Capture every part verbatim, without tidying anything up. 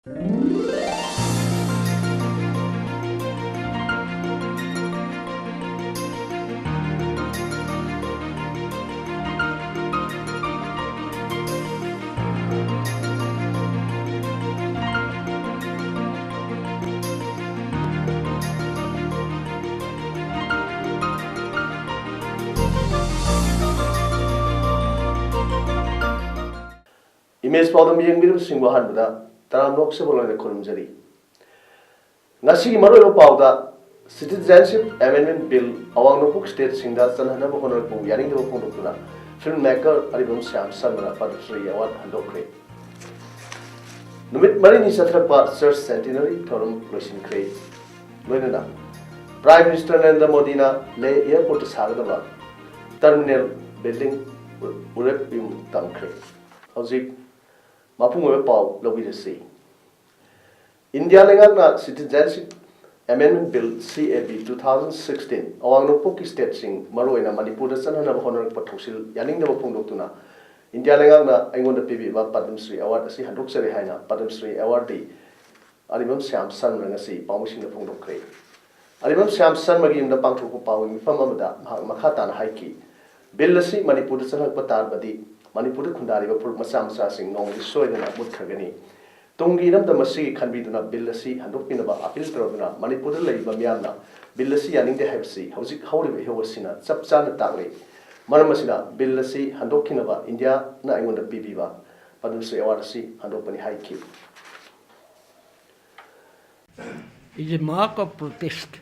Image ꯄꯥꯎꯗꯝ ꯌꯦꯡꯕꯤꯔꯤꯕꯁꯤꯡꯕꯨ ꯑꯍꯥꯟꯕꯗ ꯇꯔꯥꯝꯅ ꯑꯣꯛꯆꯕ ꯂꯣꯏꯅ ꯈꯨꯔꯨꯝꯖꯔꯤ꯫ ꯉꯁꯤꯒꯤ ꯃꯔꯨꯑꯣꯏꯕ ꯄꯥꯎꯗ, Citizenship Amendment Bill ꯑꯋꯥꯡ ꯅꯣꯡꯄꯣꯛ ꯁ꯭ꯇꯦꯠꯁꯤꯡꯗ ꯆꯠꯅꯍꯟꯅꯕ ꯍꯣꯠꯅꯔꯛꯄꯕꯨ ꯌꯥꯅꯤꯡꯗꯕ ꯐꯣꯡꯗꯣꯛꯇꯨꯅ ꯐꯤꯜꯝ ꯃꯦꯀꯔ ꯑꯔꯤꯕꯝ ꯁ꯭ꯌꯥꯝ ꯁꯔꯃꯅ ꯄꯗꯃꯁ꯭ꯔꯤ ꯑꯦꯋꯥꯔꯗ ꯍꯟꯗꯣꯛꯈ꯭ꯔꯦ꯫ ꯅꯨꯃꯤꯠ ꯃꯔꯤꯅꯤ ꯆꯠꯊꯔꯛꯄ ꯆꯔꯆ ꯁꯦꯟꯇꯤꯅꯔꯤ ꯊꯧꯔꯝ ꯂꯣꯏꯁꯤꯟꯈ꯭ꯔꯦ꯫ ꯂꯣꯏꯅꯅ ꯄ꯭ꯔꯥꯏꯝ ꯃꯤꯅꯤꯁꯇꯔ ꯅꯔꯦꯟꯗ꯭ꯔ ꯃꯣꯗꯤꯅ ꯂꯦꯍ ꯑꯦꯌꯔꯄꯣꯔꯠꯇ ꯁꯥꯒꯗꯕ ꯇꯔꯃꯤꯅꯦꯜ ꯕꯤꯜꯗꯤꯡ ꯎꯔꯦꯞ ꯌꯨꯝ ꯇꯝꯈ꯭ꯔꯦ꯫ ꯍꯧꯖꯤꯛ ꯃꯄꯨꯡ ꯑꯣꯏꯕ ꯄꯥꯎ ꯂꯧꯕꯤꯔꯁꯤ꯫ ꯏꯟꯗꯤꯌꯥ ꯂꯩꯉꯥꯛꯅ Citizenship Amendment Bill, C A B, two thousand sixteen ꯑꯋꯥꯡ ꯅꯣꯡꯄꯣꯛꯀꯤ ꯁ꯭ꯇꯦꯠꯁꯤꯡ, ꯃꯔꯨꯑꯣꯏꯅ ꯃꯅꯤꯄꯨꯔꯗ ꯆꯠꯅꯅꯕ ꯍꯣꯠꯅꯔꯛꯄ ꯊꯧꯁꯤꯜ ꯌꯥꯅꯤꯡꯗꯕ ꯐꯣꯡꯗꯣꯛꯇꯨꯅ ꯏꯟꯗꯤꯌꯥ ꯂꯩꯉꯥꯛꯅ ꯑꯩꯉꯣꯟꯗ ꯄꯤꯕꯤꯕ ꯄꯗꯃꯁ꯭ꯔꯤ ꯑꯦꯋꯥꯔꯗ ꯑꯁꯤ ꯍꯟꯗꯣꯛꯆꯔꯦ ꯍꯥꯏꯅ ꯄꯗꯃꯁ꯭ꯔꯤ ꯑꯦꯋꯥꯔꯗꯤ ꯑꯔꯤꯕꯝ ꯁ꯭ꯌꯥꯝ ꯁꯔꯃꯅ ꯉꯁꯤ ꯄꯥꯎꯃꯤꯁꯤꯡꯗ ꯐꯣꯡꯗꯣꯛꯈ꯭ꯔꯦ꯫ ꯑꯔꯤꯕꯝ ꯁ꯭ꯌꯥꯝ ꯁꯔꯃꯒꯤ ꯌꯨꯝꯗ ꯄꯥꯡꯊꯣꯛꯄ ꯄꯥꯎꯒꯤ ꯃꯤꯐꯝ ꯑꯃꯗ ꯃꯍꯥꯛ ꯃꯈꯥ ꯇꯥꯅ ꯍꯥꯏꯈꯤ, ꯕꯤꯜ ꯑꯁꯤ ꯃꯅꯤꯄꯨꯔꯗ ꯆꯠꯍꯜꯂꯛꯄ ꯇꯥꯔꯕꯗꯤ ꯃꯅꯤꯄꯨꯔꯗ ꯈꯨꯟꯗꯥꯔꯤꯕ ꯐꯨꯔꯨꯞ ꯃꯆꯥ ꯃꯆꯥꯁꯤꯡ ꯅꯣꯡꯃꯗꯤ ꯁꯣꯏꯗꯅ ꯃꯨꯠꯈ꯭ꯔꯒꯅꯤ꯫ ꯇꯨꯡꯒꯤ ꯏꯔꯝꯗꯝ ꯑꯁꯤꯒꯤ ꯈꯟꯕꯤꯗꯨꯅ ꯕꯤꯜ ꯑꯁꯤ ꯍꯟꯗꯣꯛꯄꯤꯅꯕ ꯑꯄꯤꯜ ꯇꯧꯔꯗꯨꯅ ꯃꯅꯤꯄꯨꯔꯗ ꯂꯩꯔꯤꯕ ꯃꯤꯌꯥꯝꯅ ꯕꯤꯜ ꯑꯁꯤ ꯌꯥꯅꯤꯡꯗꯦ ꯍꯥꯏꯕꯁꯤ ꯍꯧꯖꯤꯛ ꯍꯧꯔꯤꯕ ꯏꯍꯧ ꯑꯁꯤꯅ ꯆꯞ ꯆꯥꯅ ꯇꯥꯛꯂꯤ꯫ ꯃꯔꯝ ꯑꯁꯤꯅ ꯕꯤꯜ ꯑꯁꯤ ꯍꯟꯗꯣꯛꯈꯤꯅꯕ ꯏꯟꯗꯤꯌꯥꯅ ꯑꯩꯉꯣꯟꯗ ꯄꯤꯕꯤꯕ ꯄꯗꯃꯁ꯭ꯔꯤ ꯑꯦꯋꯥꯔꯗ ꯑꯁꯤ ꯍꯟꯗꯣꯛꯄꯅꯤ ꯍꯥꯏꯈꯤ꯫ Is a mark of protest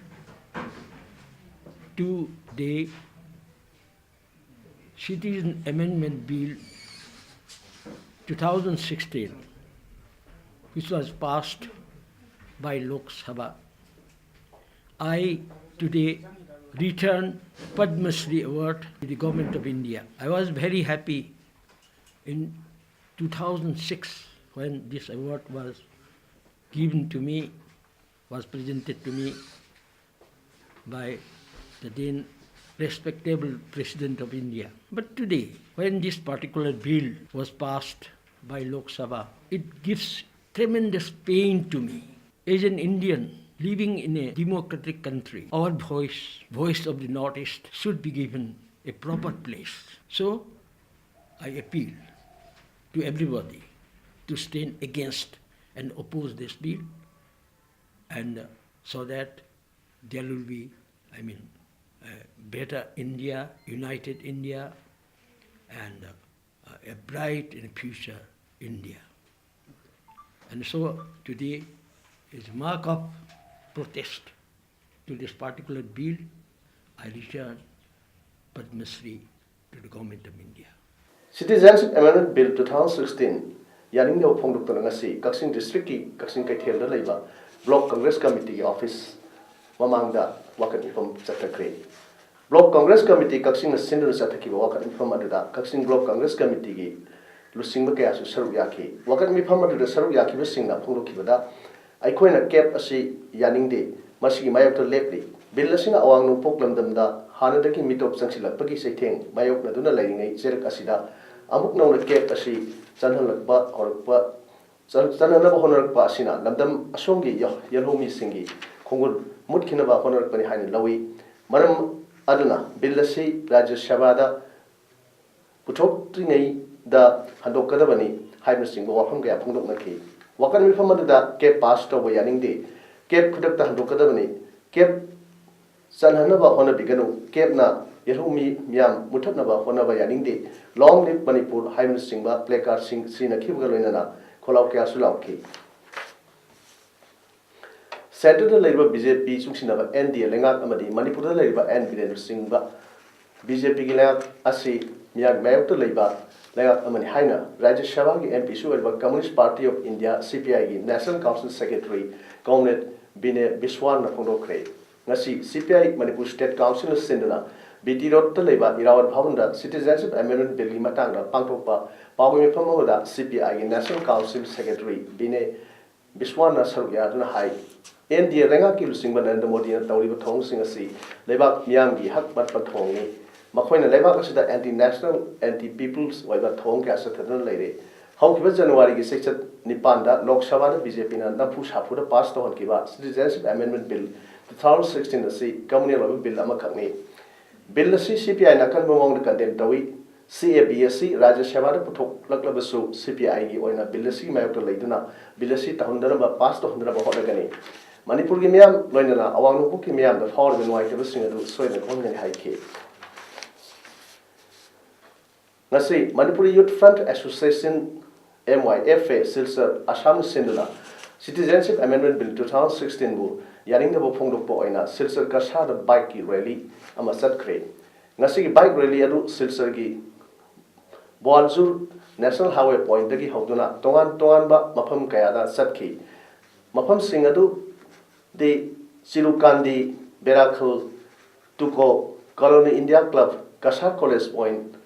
to the Citizen Amendment Bill two thousand sixteen, which was passed by Lok Sabha. I today return Padma Shri Award to the Government of India. I was very happy in two thousand six when this award was given to me, was presented to me by the then respectable President of India. But today, when this particular bill was passed by Lok Sabha, it gives tremendous pain to me. As an Indian living in a democratic country, our voice, voice of the Northeast, should be given a proper place. So, I appeal to everybody to stand against and oppose this bill, and uh, so that there will be, I mean, a better India, united India, and uh, a bright and future India. And so today is mark of protest to this particular bill. I return Padma Shri to the Government of India. Citizenship Amendment Bill two thousand sixteen ꯌꯥꯅꯤꯡꯗꯕ ꯐꯣꯡꯗꯣꯛꯇꯨꯅ ꯉꯁꯤ ꯀꯛꯆꯤꯡ ꯗꯤꯁꯇ꯭ꯔꯤꯛꯀꯤ ꯀꯛꯆꯤꯡ ꯀꯩꯊꯦꯜꯗ ꯂꯩꯕ Block Congress Committeeꯒꯤ office ꯃꯃꯥꯡꯗ ꯋꯥꯀꯠ ꯃꯤꯐꯝ ꯆꯠꯊꯈ꯭ꯔꯦ꯫ Block Congress Committee ꯀꯛꯆꯤꯡꯅ ꯁꯤꯟꯗꯨꯅ ꯆꯠꯊꯈꯤꯕ ꯋꯥꯀꯠ ꯃꯤꯐꯝ ꯑꯗꯨꯗ ꯀꯛꯆꯤꯡ Block Congress Committeeꯒꯤ ꯂꯨꯆꯤꯡꯕ ꯀꯌꯥꯁꯨ ꯁꯔꯨꯛ ꯌꯥꯈꯤ꯫ ꯋꯥꯀꯠ ꯃꯤꯐꯝ ꯑꯗꯨꯗ ꯁꯔꯨꯛ ꯌꯥꯈꯤꯕꯁꯤꯡꯅ ꯐꯣꯡꯗꯣꯛꯈꯤꯕꯗ, ꯑꯩꯈꯣꯏꯅ ꯀꯦꯞ ꯑꯁꯤ ꯌꯥꯅꯤꯡꯗꯦ, ꯃꯁꯤꯒꯤ ꯃꯥꯌꯣꯛꯇ ꯂꯦꯞꯂꯤ꯫ ꯕꯤꯜ ꯑꯁꯤꯅ ꯑꯋꯥꯡ ꯅꯣꯡꯄꯣꯛ ꯂꯝꯗꯝꯗ ꯍꯥꯟꯅꯗꯒꯤ ꯃꯤꯇꯣꯞ ꯆꯪꯁꯤꯜꯂꯛꯄꯒꯤ ꯆꯩꯊꯦꯡ ꯃꯥꯌꯣꯛꯅꯗꯨꯅ ꯂꯩꯔꯤꯉꯩ ꯆꯩꯔꯛ ꯑꯁꯤꯗ ꯑꯃꯨꯛ ꯅꯧꯅ ꯀꯦꯞ ꯑꯁꯤ ꯆꯜꯍꯜꯂꯛꯄ ꯍꯧꯔꯛꯄ, ꯆꯜ-, ꯆꯜꯍꯟꯅꯕ ꯍꯣꯠꯅꯔꯛꯄ ꯑꯁꯤꯅ ꯂꯝꯗꯝ ꯑꯁꯣꯝꯒꯤ ꯌ-, ꯌꯦꯜꯍꯧꯃꯤꯁꯤꯡꯒꯤ ꯈꯣꯡꯒꯨꯜ ꯃꯨꯠꯈꯤꯅꯕ ꯍꯣꯠꯅꯔꯛꯄꯅꯤ ꯍꯥꯏꯅ ꯂꯧꯏ꯫ ꯃꯔꯝ ꯑꯗꯨꯅ ꯕꯤꯜ ꯑꯁꯤ ꯔꯥꯖ꯭ꯌ ꯁꯚꯥꯗ ꯄꯨꯊꯣꯛꯇ꯭ꯔꯤꯉꯩꯗ ꯍꯟꯗꯣꯛꯀꯗꯕꯅꯤ ꯍꯥꯏꯕꯅꯆꯤꯡꯕ ꯋꯥꯐꯝ ꯀꯌꯥ ꯐꯣꯡꯗꯣꯛꯅꯈꯤ꯫ ꯋꯥꯀꯠ ꯃꯤꯐꯝ ꯑꯗꯨꯗ ꯀꯦꯞ ꯄꯥꯁ ꯇꯧꯕ ꯌꯥꯅꯤꯡꯗꯦ, ꯀꯦꯞ ꯈꯨꯗꯛꯇ ꯍꯟꯗꯣꯛꯀꯗꯕꯅꯤ, ꯀꯦꯞ ꯆꯜꯍꯟꯅꯕ ꯍꯣꯠꯅꯕꯤꯒꯅꯨ, ꯀꯦꯞꯅ ꯌꯦꯜꯍꯧꯃꯤ ꯃꯤꯌꯥꯝ ꯃꯨꯠꯊꯠꯅꯕ ꯍꯣꯠꯅꯕ ꯌꯥꯅꯤꯡꯗꯦ, Long Live Manipur ꯍꯥꯏꯕꯅꯆꯤꯡꯕ placardꯁꯤꯡ ꯁꯤꯖꯤꯟꯅꯈꯤꯕꯒ ꯂꯣꯏꯅꯅ ꯈꯣꯜꯂꯥꯎ ꯀꯌꯥꯁꯨ ꯂꯥꯎꯈꯤ꯫ ꯁꯦꯟꯇꯔꯗ ꯂꯩꯔꯤꯕ ꯕꯤ ꯖꯦ ꯄꯤ ꯆꯨꯡꯁꯤꯟꯅꯕ ꯑꯦꯟ ꯗꯤ ꯑꯦ ꯂꯩꯉꯥꯛ ꯑꯃꯗꯤ ꯃꯅꯤꯄꯨꯔꯗ ꯂꯩꯔꯤꯕ ꯑꯦꯟ ꯕꯤꯔꯦꯟꯗ꯭ꯔ ꯁꯤꯡꯕ ꯕꯤ ꯖꯦ ꯄꯤꯒꯤ ꯂꯩꯉꯥꯛ ꯑꯁꯤ ꯃꯤꯌꯥꯝꯒꯤ ꯃꯥꯌꯣꯛꯇ ꯂꯩꯕ ꯂꯩꯉꯥꯛ ꯑꯃꯅꯤ ꯍꯥꯏꯅ ꯔꯥꯖ꯭ꯌ ꯁꯚꯥꯒꯤ ꯑꯦꯝ ꯄꯤꯁꯨ ꯑꯣꯏꯔꯤꯕ Communist Party of India, C P I ꯒꯤ National Council Secretary Comrade ꯕꯤꯅꯦ ꯕꯤꯁ꯭ꯋꯥꯟꯅ ꯐꯣꯡꯗꯣꯛꯈ꯭ꯔꯦ꯫ ꯉꯁꯤ C P I Manipur State Councilꯅ ꯁꯤꯟꯗꯨꯅ B T Roadꯇ ꯂꯩꯕ ꯏꯔꯥꯕꯣꯠ ꯚꯕꯟꯗ Citizenship Amendment Billꯒꯤ ꯃꯇꯥꯡꯗ ꯄꯥꯡꯊꯣꯛꯄ ꯄꯥꯎꯒꯤ ꯃꯤꯐꯝ ꯑꯃꯗ C P I ꯒꯤ National Council Secretary ꯕꯤꯅꯦ ꯕꯤꯁ꯭ꯋꯥꯟꯅ ꯁꯔꯨꯛ ꯌꯥꯗꯨꯅ ꯍꯥꯏ, ꯑꯦꯟ ꯗꯤ ꯑꯦ ꯂꯩꯉꯥꯛꯀꯤ ꯂꯨꯆꯤꯡꯕ ꯅꯔꯦꯟꯗ꯭ꯔ ꯃꯣꯗꯤꯅ ꯇꯧꯔꯤꯕ ꯊꯧꯑꯣꯡꯁꯤꯡ ꯑꯁꯤ ꯂꯩꯕꯥꯛ ꯃꯤꯌꯥꯝꯒꯤ ꯍꯛ ꯃꯠꯄ ꯊꯧꯑꯣꯡꯅꯤ꯫ ꯃꯈꯣꯏꯅ ꯂꯩꯕꯥꯛ ꯑꯁꯤꯗ anti national, anti peoples ꯑꯣꯏꯕ ꯊꯧꯑꯣꯡ ꯀꯌꯥ ꯆꯠꯊꯗꯨꯅ ꯂꯩꯔꯦ꯫ ꯍꯧꯈꯤꯕ ꯖꯅꯋꯥꯔꯤꯒꯤ ꯆꯩꯆꯠ ꯅꯤꯄꯥꯟꯗ ꯂꯣꯛ ꯁꯚꯥꯗ ꯕꯤ ꯖꯦ ꯄꯤꯅ ꯅꯝꯐꯨ ꯁꯥꯐꯨꯗ ꯄꯥꯁ ꯇꯧꯍꯟꯈꯤꯕ Citizenship Amendment Bill two thousand sixteen ꯑꯁꯤ ꯀꯃꯟꯋꯦꯜꯊ ꯑꯣꯏꯕ ꯕꯤꯜ ꯑꯃꯈꯛꯅꯤ꯫ ꯕꯤꯜ ꯑꯁꯤ ꯁꯤ ꯄꯤ ꯑꯥꯏꯅ ꯑꯀꯟꯕ ꯃꯑꯣꯡꯗ ꯀꯟꯗꯦꯝ ꯇꯧꯏ꯫ ꯁꯤ ꯑꯦ ꯕꯤ ꯑꯁꯤ ꯔꯥꯖ꯭ꯌ ꯁꯚꯥꯗ ꯄꯨꯊꯣꯛꯂꯛꯂꯕꯁꯨ ꯁꯤ ꯄꯤ ꯑꯥꯏꯒꯤ ꯑꯣꯏꯅ ꯕꯤꯜ ꯑꯁꯤꯒꯤ ꯃꯥꯌꯣꯛꯇ ꯂꯩꯗꯨꯅ ꯕꯤꯜ ꯑꯁꯤ ꯇꯧꯍꯟꯗꯅꯕ, ꯄꯥꯁ ꯇꯧꯍꯟꯗꯅꯕ ꯍꯣꯠꯅꯒꯅꯤ꯫ ꯃꯅꯤꯄꯨꯔꯒꯤ ꯃꯤꯌꯥꯝ ꯂꯣꯏꯅꯅ ꯑꯋꯥꯡ ꯅꯣꯡꯄꯣꯛꯀꯤ ꯃꯤꯌꯥꯝꯗ ꯐꯥꯎꯔꯤꯕ ꯅꯨꯡꯉꯥꯏꯇꯕꯁꯤꯡ ꯑꯗꯨ ꯁꯣꯏꯗꯅ ꯈꯪꯍꯟꯒꯅꯤ ꯍꯥꯏꯈꯤ꯫ ꯉꯁꯤ ꯃꯅꯤꯄꯨꯔꯤ ꯌꯨꯠ front association, M Y F A, Silchar, ꯑꯁꯥꯝꯅ ꯁꯤꯟꯗꯨꯅ Citizenship Amendment Bill two thousand sixteen ꯕꯨ ꯌꯥꯅꯤꯡꯗꯕ ꯐꯣꯡꯗꯣꯛꯄ ꯑꯣꯏꯅ ꯁꯤꯜꯆꯔ ꯀꯁꯥꯔꯗ ꯕꯥꯏꯛꯀꯤ ꯔꯦꯂꯤ ꯑꯃ ꯆꯠꯈ꯭ꯔꯦ꯫ ꯉꯁꯤꯒꯤ ꯕꯥꯏꯛ ꯔꯦꯂꯤ ꯑꯗꯨ ꯁꯤꯜꯆꯔꯒꯤ ꯕꯣꯜꯖꯨꯔ ꯅꯦꯁꯅꯦꯜ ꯍꯥꯏꯋꯦ ꯄꯣꯏꯟꯠꯇꯒꯤ ꯍꯧꯗꯨꯅ ꯇꯣꯉꯥꯟ ꯇꯣꯉꯥꯟꯕ ꯃꯐꯝ ꯀꯌꯥꯗ ꯆꯠꯈꯤ꯫ ꯃꯐꯝꯁꯤꯡ ꯑꯗꯨꯗꯤ Chirukandi, Berakhal, Tuko, colony India club, Cachar college point,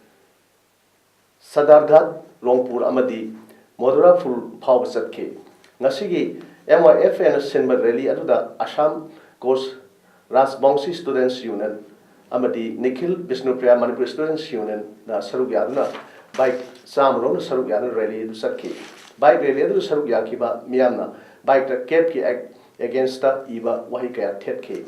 Sadarghat, Rongpur ꯑꯃꯗꯤ ꯃꯣꯗꯨꯔꯥꯄꯨꯔ ꯐꯥꯎꯕ ꯆꯠꯈꯤ꯫ ꯉꯁꯤꯒꯤ ꯑꯦꯝ ꯋꯥꯏ ꯑꯦꯐ ꯑꯦꯅ ꯁꯤꯟꯕ ꯔꯦꯂꯤ ꯑꯗꯨꯗ ꯑꯁꯥꯝ ꯀꯣꯁ ꯔꯥꯖꯕꯪꯁꯤ ꯁ꯭ꯇꯨꯗꯦꯟꯠꯁ ꯌꯨꯅꯤꯌꯟ ꯑꯃꯗꯤ ꯅꯤꯈꯤꯜ ꯕꯤꯁꯅꯨꯄ꯭ꯔꯤꯌꯥ ꯃꯅꯤꯄꯨꯔ ꯁ꯭ꯇꯨꯗꯦꯟꯠꯁ ꯌꯨꯅꯤꯌꯟꯅ ꯁꯔꯨꯛ ꯌꯥꯗꯨꯅ ꯕꯥꯏꯛ ꯆꯥꯝꯃ ꯔꯣꯝꯅ ꯁꯔꯨꯛ ꯌꯥꯗꯨꯅ ꯔꯦꯂꯤ ꯑꯗꯨ ꯆꯠꯈꯤ꯫ ꯕꯥꯏꯛ ꯔꯦꯂꯤ ꯑꯗꯨꯗ ꯁꯔꯨꯛ ꯌꯥꯈꯤꯕ ꯃꯤꯌꯥꯝꯅ ꯕꯥꯏꯛꯇ ꯀꯦꯞꯀꯤ ꯑꯦꯛ-, ꯑꯦꯒꯦꯟꯁꯇ ꯏꯕ ꯋꯥꯍꯩ ꯀꯌꯥ ꯊꯦꯠꯈꯤ꯫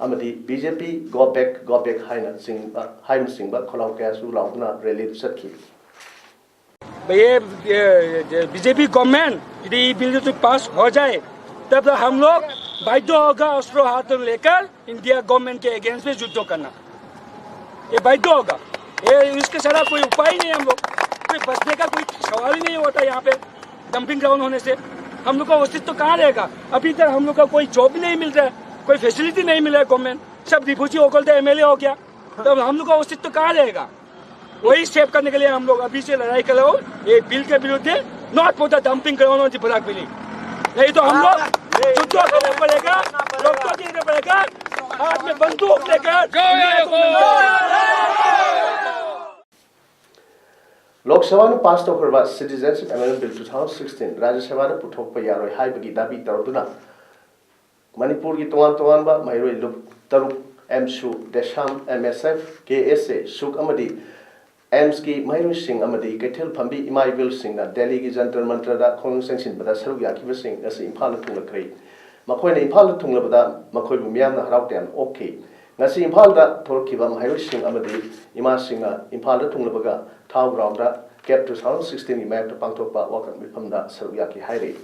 ꯑꯃꯗꯤ ꯕꯤ ꯖꯦ ꯄꯤ go back, go back ꯍꯥꯏꯅ ꯆꯤꯡꯕ, ꯍꯥꯏꯕꯅꯆꯤꯡꯕ ꯈꯣꯜꯂꯥꯎ ꯀꯌꯥꯁꯨ ꯂꯥꯎꯗꯨꯅ ꯔꯦꯂꯤꯗꯨ ꯆꯠꯈꯤ꯫ ये, ये, ये बीजेपी गवर्नमेंट यदि ये बिल जो पास हो जाए, तब तो हम लोग बाध्य होगा अस्त्र हाथ में लेकर इंडिया गवर्नमेंट के अगेंस्ट में युद्ध करना। ये बाध्य होगा, ये इसके सारा कोई उपाय ही नहीं है हम लोग, कोई बचने का कोई सवाल ही नहीं होता यहाँ पे। डंपिंग ग्राउंड होने से हम लोग का अस्तित्व कहाँ रहेगा? अभी तक हम लोग का कोई जॉब भी नहीं मिल रहा है, कोई फैसिलिटी नहीं मिला है गवर्नमेंट, सब रिफ्यूजी होकर एम एल ए हो गया, तब हम लोग का अस्तित्व कहाँ रहेगा? वही सेव करने के लिए हम लोग अभी से लड़ाई कर रहे हो, ये बिल के विरुद्ध, not for the dumping ground on the Barak Valley। नहीं तो हम लोग युद्ध करना पड़ेगा, रक्त देना पड़ेगा, हाथ में बंदूक लेकर। ꯂꯣꯛ ꯁꯚꯥꯅ ꯄꯥꯁ ꯇꯧꯈ꯭ꯔꯕ Citizenship Amendment Bill two thousand sixteen ꯔꯥꯖ꯭ꯌ ꯁꯚꯥꯗ ꯄꯨꯊꯣꯛꯄ ꯌꯥꯔꯣꯏ ꯍꯥꯏꯕꯒꯤ ꯗꯥꯕꯤ ꯇꯧꯗꯨꯅ ꯃꯅꯤꯄꯨꯔꯒꯤ ꯇꯣꯉꯥꯟ ꯇꯣꯉꯥꯟꯕ ꯃꯍꯩꯔꯣꯏ ꯂꯨꯞ ꯇꯔꯨꯛ, ꯑꯦꯝꯁꯨ, ꯗꯦꯁꯥꯝ, ꯑꯦꯝ ꯑꯦꯁ ꯑꯦꯐ, ꯀꯦ ꯑꯦꯁ ꯑꯦ, ꯁꯨꯛ ꯑꯃꯗꯤ ꯑꯦꯝꯁꯀꯤ ꯃꯍꯩꯔꯣꯏꯁꯤꯡ ꯑꯃꯗꯤ ꯀꯩꯊꯦꯜ ꯐꯝꯕꯤ ꯏꯃꯥ ꯏꯕꯦꯜꯁꯤꯡꯅ ꯗꯦꯜꯂꯤꯒꯤ ꯖꯟꯇꯔ ꯃꯟꯇꯔꯗ ꯈꯣꯡꯖꯪ ꯆꯪꯁꯤꯟꯕꯗ ꯁꯔꯨꯛ ꯌꯥꯈꯤꯕꯁꯤꯡ ꯑꯁꯤ ꯏꯝꯐꯥꯜꯗ ꯊꯨꯡꯂꯈ꯭ꯔꯦ꯫ ꯃꯈꯣꯏꯅ ꯏꯝꯐꯥꯜꯗ ꯊꯨꯡꯂꯕꯗ ꯃꯈꯣꯏꯕꯨ ꯃꯤꯌꯥꯝꯅ ꯍꯔꯥꯎ ꯇꯌꯥꯝꯅ ꯑꯣꯛꯈꯤ꯫ ꯉꯁꯤ ꯏꯝꯐꯥꯜꯗ ꯊꯣꯛꯂꯛꯈꯤꯕ ꯃꯍꯩꯔꯣꯏꯁꯤꯡ ꯑꯃꯗꯤ ꯏꯃꯥꯁꯤꯡꯅ ꯏꯝꯐꯥꯜꯗ ꯊꯨꯡꯂꯕꯒ ꯊꯥꯎ ꯒ꯭ꯔꯥꯎꯟꯗ ꯀꯦꯞ ꯇꯨ ꯊꯥꯎꯖꯟ ꯁꯤꯛꯁꯇꯤꯟꯒꯤ ꯃꯥꯌꯣꯛꯇ ꯄꯥꯡꯊꯣꯛꯄ ꯋꯥꯀꯠ ꯃꯤꯐꯝꯗ ꯁꯔꯨꯛ ꯌꯥꯈꯤ ꯍꯥꯏꯔꯤ꯫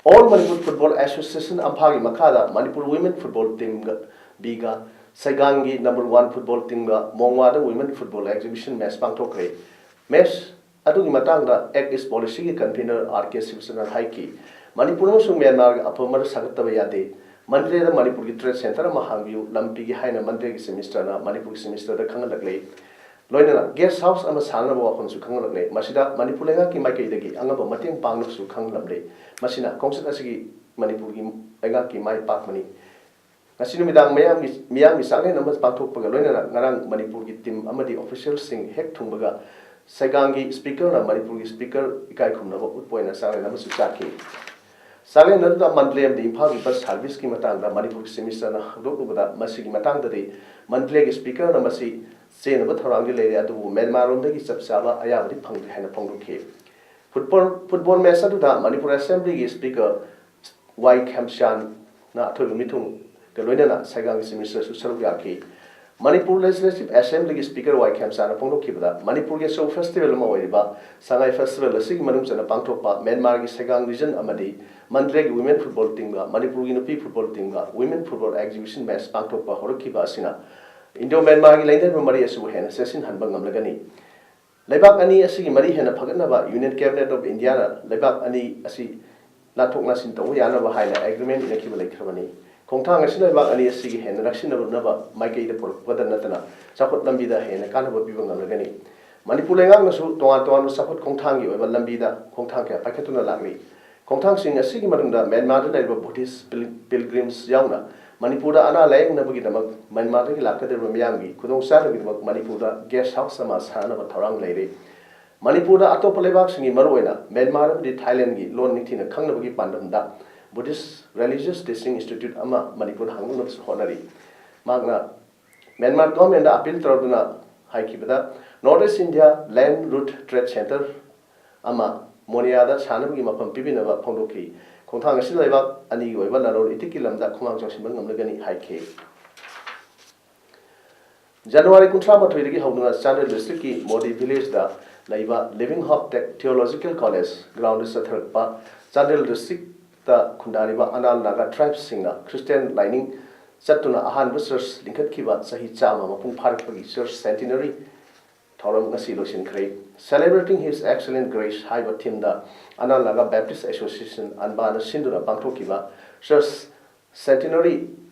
ꯑꯣꯜ ꯃꯅꯤꯄꯨꯔ ꯐꯨꯠꯕꯣꯜ ꯑꯦꯁꯣꯁꯤꯌꯦꯁꯟ, ꯑꯝꯐꯥꯒꯤ ꯃꯈꯥꯗ ꯃꯅꯤꯄꯨꯔ ꯋꯤꯃꯦꯟ ꯐꯨꯠꯕꯣꯜ ꯇꯤꯝꯒ ꯕꯤꯒ ꯁꯩꯒꯥꯡꯒꯤ ꯅꯝꯕꯔ ꯋꯥꯟ ꯐꯨꯠꯕꯣꯜ ꯇꯤꯝꯒ ꯃꯣꯡꯋꯥꯗ ꯋꯤꯃꯦꯟ ꯐꯨꯠꯕꯣꯜ ꯑꯦꯛꯖꯤꯕꯤꯁꯟ ꯃꯦꯆ ꯄꯥꯡꯊꯣꯛꯈ꯭ꯔꯦ꯫ ꯃꯦꯆ ꯑꯗꯨꯒꯤ ꯃꯇꯥꯡꯗ ꯑꯦꯛ ꯏꯁ ꯄꯣꯂꯤꯁꯤꯒꯤ ꯀꯟꯚꯤꯅꯔ ꯑꯥꯔ ꯀꯦ ꯁꯤꯕꯆꯟꯗ꯭ꯔꯅ ꯍꯥꯏꯈꯤ, ꯃꯅꯤꯄꯨꯔ ꯑꯃꯁꯨꯡ ꯃ꯭ꯌꯥꯟꯃꯥꯔꯒ ꯑꯐꯕ ꯃꯔꯤ ꯁꯥꯒꯠꯇꯕ ꯌꯥꯗꯦ꯫ ꯃꯟꯗꯂꯦꯗ ꯃꯅꯤꯄꯨꯔꯒꯤ ꯇ꯭ꯔꯦꯗ ꯁꯦꯟꯇꯔ ꯑꯃ ꯍꯥꯡꯕꯤꯌꯨ, ꯂꯝ ꯄꯤꯒꯦ ꯍꯥꯏꯅ ꯃꯟꯗꯂꯦꯒꯤ ꯆꯤꯐ ꯃꯤꯅꯤꯁꯇꯔꯅ ꯃꯅꯤꯄꯨꯔꯒꯤ ꯆꯤꯐ ꯃꯤꯅꯤꯁꯇꯔꯗ ꯈꯪꯍꯜꯂꯛꯂꯦ꯫ ꯂꯣꯏꯅꯅ ꯒꯦꯁ ꯍꯥꯎꯁ ꯑꯃ ꯁꯥꯅꯅꯕ ꯋꯥꯐꯝꯁꯨ ꯈꯪꯍꯜꯂꯛꯂꯦ꯫ ꯃꯁꯤꯗ ꯃꯅꯤꯄꯨꯔ ꯂꯩꯉꯥꯛꯀꯤ ꯃꯥꯏꯀꯩꯗꯒꯤ ꯑꯉꯝꯕ ꯃꯇꯦꯡ ꯄꯥꯡꯅꯕꯁꯨ ꯈꯪꯍꯜꯂꯝꯂꯦ꯫ ꯃꯁꯤꯅ ꯈꯣꯡꯆꯠ ꯑꯁꯤꯒꯤ ꯃꯅꯤꯄꯨꯔꯒꯤ ꯂꯩꯉꯥꯛꯀꯤ ꯃꯥꯏ ꯄꯥꯛꯄꯅꯤ꯫ ꯉꯁꯤ ꯅꯨꯃꯤꯗꯥꯡ ꯃꯌꯥꯝꯒꯤ, ꯃꯤꯌꯥꯝꯒꯤ ꯆꯥꯛꯂꯦꯟ ꯑꯃ ꯄꯥꯡꯊꯣꯛꯄꯒ ꯂꯣꯏꯅꯅ ꯉꯔꯥꯡ ꯃꯅꯤꯄꯨꯔꯒꯤ ꯇꯤꯝ ꯑꯃꯗꯤ ꯑꯣꯐꯤꯁꯤꯌꯦꯜꯁꯤꯡ ꯍꯦꯛ ꯊꯨꯡꯕꯒ ꯁꯩꯒꯥꯡꯒꯤ ꯁ꯭ꯄꯤꯀꯔꯅ ꯃꯅꯤꯄꯨꯔꯒꯤ ꯁ꯭ꯄꯤꯀꯔ ꯏꯀꯥꯏ ꯈꯨꯝꯅꯕ ꯎꯠꯄ ꯑꯣꯏꯅ ꯆꯥꯛꯂꯦꯟ ꯑꯃꯁꯨ ꯆꯥꯈꯤ꯫ ꯆꯥꯛꯂꯦꯟ ꯑꯗꯨꯗ ꯃꯟꯗꯂꯦ ꯑꯃꯗꯤ ꯏꯝꯐꯥꯜꯒꯤ ꯕꯁ ꯁꯥꯔꯚꯤꯁꯀꯤ ꯃꯇꯥꯡꯗ ꯃꯅꯤꯄꯨꯔꯒꯤ ꯆꯤꯐ ꯃꯤꯅꯤꯁꯇꯔꯅ ꯍꯧꯗꯣꯛꯂꯨꯕꯗ, ꯃꯁꯤꯒꯤ ꯃꯇꯥꯡꯗꯗꯤ ꯃꯟꯗꯂꯦꯒꯤ ꯁ꯭ꯄꯤꯀꯔꯅ ꯃꯁꯤ ꯆꯦꯟꯅꯕ ꯊꯧꯔꯥꯡꯗꯤ ꯂꯩꯔꯦ, ꯑꯗꯨꯕꯨ ꯃ꯭ꯌꯥꯟꯃꯥꯔꯔꯣꯝꯗꯒꯤ ꯆꯞ ꯆꯥꯕ ꯑꯌꯥꯕꯗꯤ ꯐꯪꯗ꯭ꯔꯤ ꯍꯥꯏꯅ ꯐꯣꯡꯗꯣꯛꯈꯤ꯫ ꯐꯨꯠꯕꯣꯜ, ꯐꯨꯠꯕꯣꯜ ꯃꯦꯆ ꯑꯗꯨꯗ ꯃꯅꯤꯄꯨꯔ ꯑꯦꯁꯦꯝꯕ꯭ꯂꯤꯒꯤ ꯁ꯭ꯄꯤꯀꯔ ꯋꯥꯏ ꯈꯦꯝꯆꯥꯟꯅ ꯑꯊꯣꯏꯕ ꯃꯤꯊꯨꯡꯒ ꯂꯣꯏꯅꯅ ꯁꯩꯒꯥꯡꯒꯤ ꯆꯤꯐ ꯃꯤꯅꯤꯁꯇꯔꯁꯨ ꯁꯔꯨꯛ ꯌꯥꯈꯤ꯫ ꯃꯅꯤꯄꯨꯔ ꯂꯦꯖꯤꯁꯂꯦꯇꯤꯚ ꯑꯦꯁꯦꯝꯕ꯭ꯂꯤꯒꯤ ꯁ꯭ꯄꯤꯀꯔ ꯋꯥꯏ ꯈꯦꯝꯆꯥꯟꯅ ꯐꯣꯡꯗꯣꯛꯈꯤꯕꯗ, ꯃꯅꯤꯄꯨꯔꯒꯤ ꯑꯆꯧꯕ ꯐꯦꯁꯇꯤꯚꯦꯜ ꯑꯃ ꯑꯣꯏꯔꯤꯕ ꯁꯉꯥꯏ ꯐꯦꯁꯇꯤꯚꯦꯜ ꯑꯁꯤꯒꯤ ꯃꯅꯨꯡ ꯆꯟꯅ ꯄꯥꯡꯊꯣꯛꯄ ꯃ꯭ꯌꯥꯟꯃꯥꯔꯒꯤ ꯁꯩꯒꯥꯡ ꯔꯤꯖꯟ ꯑꯃꯗꯤ ꯃꯟꯗꯂꯦꯒꯤ ꯋꯤꯃꯦꯟ ꯐꯨꯠꯕꯣꯜ ꯇꯤꯝꯒ ꯃꯅꯤꯄꯨꯔꯒꯤ ꯅꯨꯄꯤ ꯐꯨꯠꯕꯣꯜ ꯇꯤꯝꯒ ꯋꯤꯃꯦꯟ ꯐꯨꯠꯕꯣꯜ ꯑꯦꯛꯖꯤꯕꯤꯁꯟ ꯃꯦꯆ ꯄꯥꯡꯊꯣꯛꯄ ꯍꯧꯔꯛꯈꯤꯕ ꯑꯁꯤꯅ ꯏꯟꯗꯣ ꯃ꯭ꯌꯥꯟꯃꯥꯔꯒꯤ ꯂꯩꯅꯔꯤꯕ ꯃꯔꯤ ꯑꯁꯤꯕꯨ ꯍꯦꯟꯅ ꯆꯦꯠꯁꯤꯟꯍꯟꯕ ꯉꯝꯂꯒꯅꯤ꯫ ꯂꯩꯕꯥꯛ ꯑꯅꯤ ꯑꯁꯤꯒꯤ ꯃꯔꯤ ꯍꯦꯟꯅ ꯐꯒꯠꯅꯕ Union Cabinet of Indiaꯅ ꯂꯩꯕꯥꯛ ꯑꯅꯤ ꯑꯁꯤ ꯂꯥꯟꯊꯣꯛ ꯂꯥꯟꯁꯤꯟ ꯇꯧꯕ ꯌꯥꯅꯕ ꯍꯥꯏꯅ ꯑꯦꯒ꯭ꯔꯤꯃꯦꯟ ꯏꯅꯈꯤꯕ ꯂꯩꯈ꯭ꯔꯕꯅꯤ꯫ ꯈꯣꯡꯊꯥꯡ ꯑꯁꯤꯅ ꯂꯩꯕꯥꯛ ꯑꯅꯤ ꯑꯁꯤꯒꯤ ꯍꯦꯟꯅ ꯅꯛꯁꯤꯟꯅꯅꯕ ꯃꯥꯏꯀꯩꯗ ꯄꯨꯔꯛꯄꯗ ꯅꯠꯇꯅ ꯆꯥꯎꯈꯠ ꯂꯝꯕꯤꯗ ꯍꯦꯟꯅ ꯀꯥꯟꯅꯕ ꯄꯤꯕ ꯉꯝꯂꯒꯅꯤ꯫ ꯃꯅꯤꯄꯨꯔ ꯂꯩꯉꯥꯛꯅꯁꯨ ꯇꯣꯉꯥꯟ ꯇꯣꯉꯥꯟꯕ ꯆꯥꯎꯈꯠ ꯈꯣꯡꯊꯥꯡꯒꯤ ꯑꯣꯏꯕ ꯂꯝꯕꯤꯗ ꯈꯣꯡꯊꯥꯡ ꯀꯌꯥ ꯄꯥꯏꯈꯠꯇꯨꯅ ꯂꯥꯛꯂꯤ꯫ ꯈꯣꯡꯊꯥꯡꯁꯤꯡ ꯑꯁꯤꯒꯤ ꯃꯅꯨꯡꯗ ꯃ꯭ꯌꯥꯟꯃꯥꯔꯗ ꯂꯩꯔꯤꯕ ꯕꯨꯙꯤꯁ ꯄꯤꯜ-, ꯄꯤꯜꯒ꯭ꯔꯤꯝꯁ ꯌꯥꯎꯅ ꯃꯅꯤꯄꯨꯔꯗ ꯑꯅꯥ ꯂꯥꯌꯦꯡꯅꯕꯒꯤꯗꯃꯛ ꯃ꯭ꯌꯥꯟꯃꯥꯔꯗꯒꯤ ꯂꯥꯛꯀꯗꯧꯔꯤꯕ ꯃꯤꯌꯥꯝꯒꯤ ꯈꯨꯗꯣꯡꯆꯥꯅꯕꯒꯤꯗꯃꯛ ꯃꯅꯤꯄꯨꯔꯗ ꯒꯦꯁ ꯍꯥꯎꯁ ꯑꯃ ꯁꯥꯅꯅꯕ ꯊꯧꯔꯥꯡ ꯂꯩꯔꯤ꯫ ꯃꯅꯤꯄꯨꯔꯗ ꯑꯇꯣꯞꯄ ꯂꯩꯕꯥꯛꯁꯤꯡꯒꯤ, ꯃꯔꯨꯑꯣꯏꯅ ꯃ꯭ꯌꯥꯟꯃꯥꯔ ꯑꯃꯗꯤ ꯊꯥꯏꯂꯦꯟꯒꯤ ꯂꯣꯟ ꯅꯤꯡꯊꯤꯅ ꯈꯪꯅꯕꯒꯤ ꯄꯥꯟꯗꯝꯗ Buddhist Religious Teaching Institute ꯑꯃ ꯃꯅꯤꯄꯨꯔꯗ ꯍꯥꯡꯗꯣꯛꯅꯕꯁꯨ ꯍꯣꯠꯅꯔꯤ꯫ ꯃꯍꯥꯛꯅ ꯃ꯭ꯌꯥꯟꯃꯥꯔ ꯒꯚꯔꯟꯃꯦꯟꯗ ꯑꯄꯤꯜ ꯇꯧꯔꯗꯨꯅ ꯍꯥꯏꯈꯤꯕꯗ, North East India Land Route Trade Centre ꯑꯃ ꯃꯣꯅꯤꯌꯥꯗ ꯁꯥꯅꯕꯒꯤ ꯃꯐꯝ ꯄꯤꯕꯤꯅꯕ ꯐꯣꯡꯗꯣꯛꯈꯤ꯫ ꯈꯣꯡꯊꯥꯡ ꯑꯁꯤꯅ ꯂꯩꯕꯥꯛ ꯑꯅꯤꯒꯤ ꯑꯣꯏꯕ ꯂꯂꯣꯟ ꯏꯇꯤꯛꯀꯤ ꯂꯝꯗ ꯈꯨꯃꯥꯡ ꯆꯥꯎꯁꯤꯟꯕ ꯉꯝꯂꯒꯅꯤ ꯍꯥꯏꯈꯤ꯫ ꯖꯅꯋꯥꯔꯤ ꯀꯨꯟꯊ꯭ꯔꯥ ꯃꯥꯊꯣꯏꯗꯒꯤ ꯍꯧꯗꯨꯅ ꯆꯥꯟꯗꯦꯜ ꯗꯤꯁꯇ꯭ꯔꯤꯛꯀꯤ ꯃꯣꯗꯤ ꯚꯤꯂꯦꯖꯗ ꯂꯩꯕ Living Hope Tech Theological College ground ꯆꯠꯊꯔꯛꯄ ꯆꯥꯟꯗꯦꯜ ꯗꯤꯁꯇ꯭ꯔꯤꯛꯇ ꯈꯨꯟꯗꯥꯔꯤꯕ ꯑꯅꯥꯜ ꯅꯥꯒꯥ ꯇ꯭ꯔꯥꯏꯕꯁꯤꯡꯅ ꯈ꯭ꯔꯤꯁꯇꯤꯌꯥꯟ ꯂꯥꯏꯅꯤꯡ ꯆꯠꯇꯨꯅ ꯑꯍꯥꯟꯕ ꯆꯔꯆ ꯂꯤꯡꯈꯠꯈꯤꯕ ꯆꯍꯤ ꯆꯥꯝꯃ ꯃꯄꯨꯡ ꯐꯥꯔꯛꯄꯒꯤ ꯆꯔꯆ ꯁꯦꯟꯇꯤꯅꯔꯤ ꯊꯧꯔꯝ ꯉꯁꯤ ꯂꯣꯏꯁꯤꯟꯈ꯭ꯔꯦ꯫ Celebrating His Excellent Grace ꯍꯥꯏꯕ ꯊꯤꯝꯗ ꯑꯅꯥꯜ ꯅꯥꯒꯥ ꯕꯦꯞꯇꯤꯁ ꯑꯦꯁꯣꯁꯤꯌꯦꯁꯟ, ꯑꯟꯕꯥꯅ ꯁꯤꯟꯗꯨꯅ ꯄꯥꯡꯊꯣꯛꯈꯤꯕ ꯆꯔꯆ ꯁꯦꯟꯇꯤꯅꯔꯤ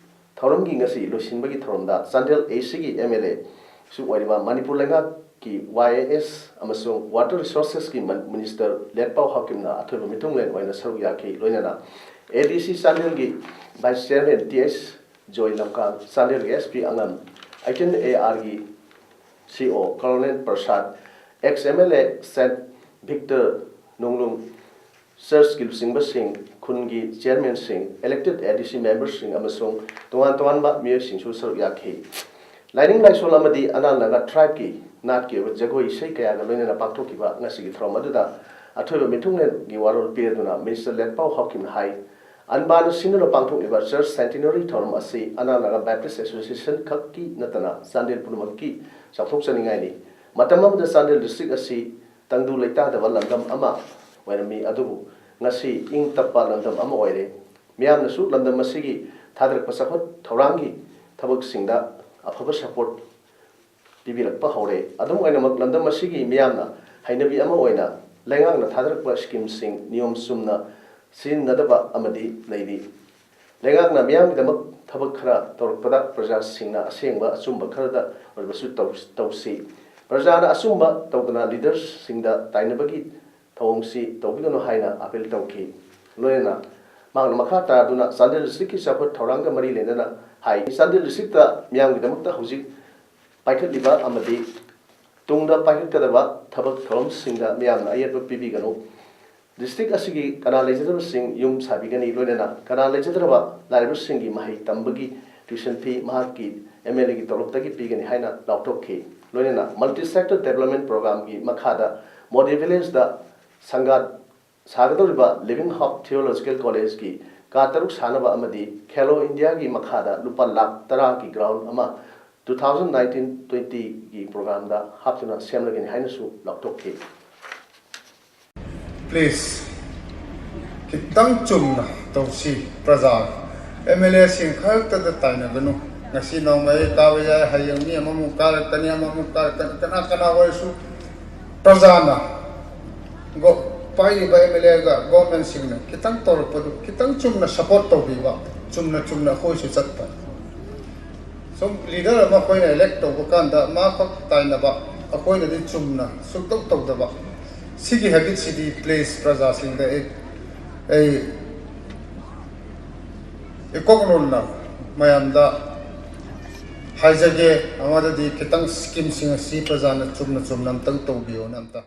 ꯊꯧꯔꯝꯒꯤ ꯉꯁꯤ ꯂꯣꯏꯁꯤꯟꯕꯒꯤ ꯊꯧꯔꯝꯗ ꯆꯥꯟꯗꯦꯜ ꯑꯦꯁꯤꯒꯤ ꯑꯦꯝ ꯑꯦꯜ ꯑꯦꯁꯨ ꯑꯣꯏꯔꯤꯕ ꯃꯅꯤꯄꯨꯔ ꯂꯩꯉꯥꯛꯀꯤ ꯋꯥꯏ ꯑꯦ ꯑꯦꯁ ꯑꯃꯁꯨꯡ ꯋꯥꯇꯔ ꯔꯤꯁꯣꯔꯁꯦꯁꯀꯤ ꯃꯤꯅꯤꯁꯇꯔ ꯂꯦꯠꯄꯥꯎ ꯍꯥꯎꯀꯤꯝꯅ ꯑꯊꯣꯏꯕ ꯃꯤꯊꯨꯡꯂꯦꯟ ꯑꯣꯏꯅ ꯁꯔꯨꯛ ꯌꯥꯈꯤ꯫ ꯂꯣꯏꯅꯅ ꯑꯦ ꯗꯤ ꯁꯤ ꯆꯥꯟꯗꯦꯜꯒꯤ ꯚꯥꯏꯁ ꯆꯤꯌꯔꯃꯦꯟ ꯇꯤ ꯑꯦꯁ ꯖꯣꯏ ꯂꯝꯀꯥꯡ, ꯆꯥꯟꯗꯦꯜꯒꯤ ꯑꯦꯁ ꯄꯤ ꯑꯉꯝ, ꯑꯩꯠꯇꯤꯟ ꯑꯦ ꯑꯥꯔꯒꯤ ꯁꯤ ꯑꯣ colonel Prasad, X M L A ꯁꯦꯟ ꯚꯤꯛꯇꯔ ꯅꯣꯡꯂꯨꯡ, ꯆꯔꯆꯀꯤ ꯂꯨꯆꯤꯡꯕꯁꯤꯡ, ꯈꯨꯟꯒꯤ ꯆꯤꯌꯔꯃꯦꯟꯁꯤꯡ, ꯏꯂꯦꯛꯇꯦꯗ ꯑꯦ ꯗꯤ ꯁꯤ ꯃꯦꯝꯕꯔꯁꯤꯡ ꯑꯃꯁꯨꯡ ꯇꯣꯉꯥꯟ ꯇꯣꯉꯥꯟꯕ ꯃꯤꯑꯣꯏꯁꯤꯡꯁꯨ ꯁꯔꯨꯛ ꯌꯥꯈꯤ꯫ ꯂꯥꯏꯅꯤꯡ ꯂꯥꯏꯁꯣꯜ ꯑꯃꯗꯤ ꯑꯅꯥꯜ ꯅꯥꯒꯥ ꯇ꯭ꯔꯥꯏꯕꯀꯤ ꯅꯥꯠꯀꯤ ꯑꯣꯏꯕ ꯖꯒꯣꯏ ꯏꯁꯩ ꯀꯌꯥꯒ ꯂꯣꯏꯅꯅ ꯄꯥꯡꯊꯣꯛꯈꯤꯕ ꯉꯁꯤꯒꯤ ꯊꯧꯔꯝ ꯑꯗꯨꯗ ꯑꯊꯣꯏꯕ ꯃꯤꯊꯨꯡꯂꯦꯟꯒꯤ ꯋꯥꯔꯣꯜ ꯄꯤꯔꯗꯨꯅ ꯃꯤꯅꯤꯁꯇꯔ ꯂꯦꯠꯄꯥꯎ ꯍꯥꯎꯀꯤꯝꯅ ꯍꯥꯏ, ꯑꯟꯕꯥꯅ ꯁꯤꯟꯗꯨꯅ ꯄꯥꯡꯊꯣꯛꯂꯤꯕ ꯆꯔꯆ ꯁꯦꯟꯇꯤꯅꯔꯤ ꯊꯧꯔꯝ ꯑꯁꯤ ꯑꯅꯥꯜ ꯅꯥꯒꯥ ꯕꯦꯞꯇꯤꯁ ꯑꯦꯁꯣꯁꯤꯌꯦꯁꯟ ꯈꯛꯀꯤ ꯅꯠꯇꯅ ꯆꯥꯟꯗꯦꯜ ꯄꯨꯝꯅꯃꯛꯀꯤ ꯆꯥꯎꯊꯣꯛꯆꯅꯤꯡꯉꯥꯏꯅꯤ꯫ ꯃꯇꯝ ꯑꯃꯗ ꯆꯥꯟꯗꯦꯜ ꯗꯤꯁꯇ꯭ꯔꯤꯛ ꯑꯁꯤ ꯇꯪꯗꯨ ꯂꯩꯇꯥꯗꯕ ꯂꯝꯗꯝ ꯑꯃ ꯑꯣꯏꯔꯝꯃꯤ, ꯑꯗꯨꯕꯨ ꯉꯁꯤ ꯏꯪ ꯇꯞꯄ ꯂꯝꯗꯝ ꯑꯃ ꯑꯣꯏꯔꯦ꯫ ꯃꯤꯌꯥꯝꯅꯁꯨ ꯂꯝꯗꯝ ꯑꯁꯤꯒꯤ ꯊꯥꯗꯔꯛꯄ ꯆꯥꯎꯈꯠ ꯊꯧꯔꯥꯡꯒꯤ ꯊꯕꯛꯁꯤꯡꯗ ꯑꯐꯕ ꯁꯄꯣꯔꯠ ꯄꯤꯕꯤꯔꯛꯄ ꯍꯧꯔꯦ꯫ ꯑꯗꯨꯝ ꯑꯣꯏꯅꯃꯛ, ꯂꯝꯗꯝ ꯑꯁꯤꯒꯤ ꯃꯤꯌꯥꯝꯅ ꯍꯩꯅꯕꯤ ꯑꯃ ꯑꯣꯏꯅ ꯂꯩꯉꯥꯛꯅ ꯊꯥꯗꯔꯛꯄ ꯁ꯭ꯀꯤꯝꯁꯤꯡ ꯅꯤꯌꯣꯝ ꯆꯨꯝꯅ ꯁꯤꯖꯤꯟꯅꯗꯕ ꯑꯃꯗꯤ ꯂꯩꯔꯤ꯫ ꯂꯩꯉꯥꯛꯅ ꯃꯤꯌꯥꯝꯒꯤꯗꯃꯛ ꯊꯕꯛ ꯈꯔ ꯇꯧꯔꯛꯄꯗ ꯄ꯭ꯔꯖꯥꯁꯤꯡꯅ ꯑꯁꯦꯡꯕ ꯑꯆꯨꯝꯕ ꯈꯔꯗ ꯑꯣꯏꯔꯕꯁꯨ ꯇꯧ-, ꯇꯧꯁꯤ꯫ ꯄ꯭ꯔꯖꯥꯅ ꯑꯆꯨꯝꯕ ꯇꯧꯗꯅ ꯂꯤꯗꯔꯁꯤꯡꯗ ꯇꯥꯏꯅꯕꯒꯤ ꯊꯧꯑꯣꯡꯁꯤ ꯇꯧꯕꯤꯒꯅꯨ ꯍꯥꯏꯅ ꯑꯄꯤꯜ ꯇꯧꯈꯤ꯫ ꯂꯣꯏꯅꯅ ꯃꯍꯥꯛꯅ ꯃꯈꯥ ꯇꯥꯗꯨꯅ ꯆꯥꯟꯗꯦꯜ ꯗꯤꯁꯇ꯭ꯔꯤꯛꯀꯤ ꯆꯥꯎꯈꯠ ꯊꯧꯔꯥꯡꯒ ꯃꯔꯤ ꯂꯩꯅꯅ ꯍꯥꯏ, ꯆꯥꯟꯗꯦꯜ ꯗꯤꯁꯇ꯭ꯔꯤꯛꯇ ꯃꯤꯌꯥꯝꯒꯤꯗꯃꯛꯇ ꯍꯧꯖꯤꯛ ꯄꯥꯏꯈꯠꯂꯤꯕ ꯑꯃꯗꯤ ꯇꯨꯡꯗ ꯄꯥꯏꯈꯠꯀꯗꯕ ꯊꯕꯛ ꯊꯧꯔꯝꯁꯤꯡꯗ ꯃꯤꯌꯥꯝꯅ ꯑꯌꯦꯠꯄ ꯄꯤꯕꯤꯒꯅꯨ꯫ ꯗꯤꯁꯇ꯭ꯔꯤꯛ ꯑꯁꯤꯒꯤ ꯀꯅꯥ ꯂꯩꯖꯗꯕꯁꯤꯡ ꯌꯨꯝ ꯁꯥꯕꯤꯒꯅꯤ, ꯂꯣꯏꯅꯅ ꯀꯅꯥ ꯂꯩꯖꯗ꯭ꯔꯕ ꯂꯥꯏꯔꯕꯁꯤꯡꯒꯤ ꯃꯍꯩ ꯇꯝꯕꯒꯤ tuition fee ꯃꯍꯥꯛꯀꯤ M L A ꯒꯤ ꯇꯣꯂꯣꯞꯇꯒꯤ ꯄꯤꯒꯅꯤ ꯍꯥꯏꯅ ꯂꯥꯎꯊꯣꯛꯈꯤ꯫ ꯂꯣꯏꯅꯅ multi sector development program ꯒꯤ ꯃꯈꯥꯗ ꯃꯣꯗꯤ village ꯗ ꯁꯪꯒꯥ ꯁꯥꯒꯗꯧꯔꯤꯕ Living Hope Theological College ꯀꯤ ꯀꯥ ꯇꯔꯨꯛ ꯁꯥꯅꯕ ꯑꯃꯗꯤ Khelo India ꯒꯤ ꯃꯈꯥꯗ ꯂꯨꯄꯥ ꯂꯥꯈ ꯇꯔꯥꯒꯤ ground ꯑꯃ two thousand nineteen twenty ꯒꯤ program ꯗ ꯍꯥꯞꯇꯨꯅ ꯁꯦꯝꯂꯒꯅꯤ ꯍꯥꯏꯅꯁꯨ ꯂꯥꯎꯊꯣꯛꯈꯤ꯫ Please, ꯈꯤꯇꯪ ꯆꯨꯝꯅ ꯇꯧꯁꯤ ꯄ꯭ꯔꯖꯥ꯫ M L A ꯁꯤꯡ ꯈꯛꯇꯗ ꯇꯥꯏꯅꯒꯅꯨ꯫ ꯉꯁꯤ ꯅꯣꯡꯃ ꯑꯩ ꯀꯥꯕ ꯌꯥꯏ, ꯍꯌꯦꯡ ꯃꯤ ꯑꯃꯃꯨꯛ ꯀꯥꯔꯛꯀꯅꯤ, ꯑꯃꯃꯨꯛ ꯀꯥꯔꯛꯀꯅꯤ꯫ ꯀꯅꯥ ꯀꯅꯥ ꯑꯣꯏꯔꯁꯨ ꯄ꯭ꯔꯖꯥꯅ ꯒꯣ-, ꯄꯥꯏꯔꯤꯕ M L A ꯒ government ꯁꯤꯡꯅ ꯈꯤꯇꯪ ꯇꯧꯔꯛꯄꯗꯨ ꯈꯤꯇꯪ ꯆꯨꯝꯅ support ꯇꯧꯕꯤꯕ, ꯆꯨꯝꯅ ꯆꯨꯝꯅ ꯑꯩꯈꯣꯏꯁꯨ ꯆꯠꯄ꯫ ꯁꯨꯝ leader ꯑꯃ ꯑꯩꯈꯣꯏꯅ elect ꯇꯧꯕ ꯀꯥꯟꯗ ꯃꯥ ꯈꯛ ꯇꯥꯏꯅꯕ, ꯑꯩꯈꯣꯏꯅꯗꯤ ꯆꯨꯝꯅ ꯁꯨꯛꯇꯧ ꯇꯧꯗꯕ꯫ ꯁꯤꯒꯤ habit ꯁꯤꯗꯤ please ꯄ꯭ꯔꯖꯥꯁꯤꯡꯗ ꯑꯩ, ꯑꯩ ꯏꯀꯣꯛ ꯅꯣꯟꯅ ꯃꯌꯥꯝꯗ ꯍꯥꯏꯖꯒꯦ꯫ ꯑꯃꯗꯗꯤ ꯈꯤꯇꯪ scheme ꯁꯤꯡ ꯑꯁꯤ ꯄ꯭ꯔꯖꯥꯅ ꯆꯨꯝꯅ ꯆꯨꯝꯅ ꯑꯝꯇꯪ ꯇꯧꯕꯤꯌꯣꯅ ꯑꯝꯇ꯫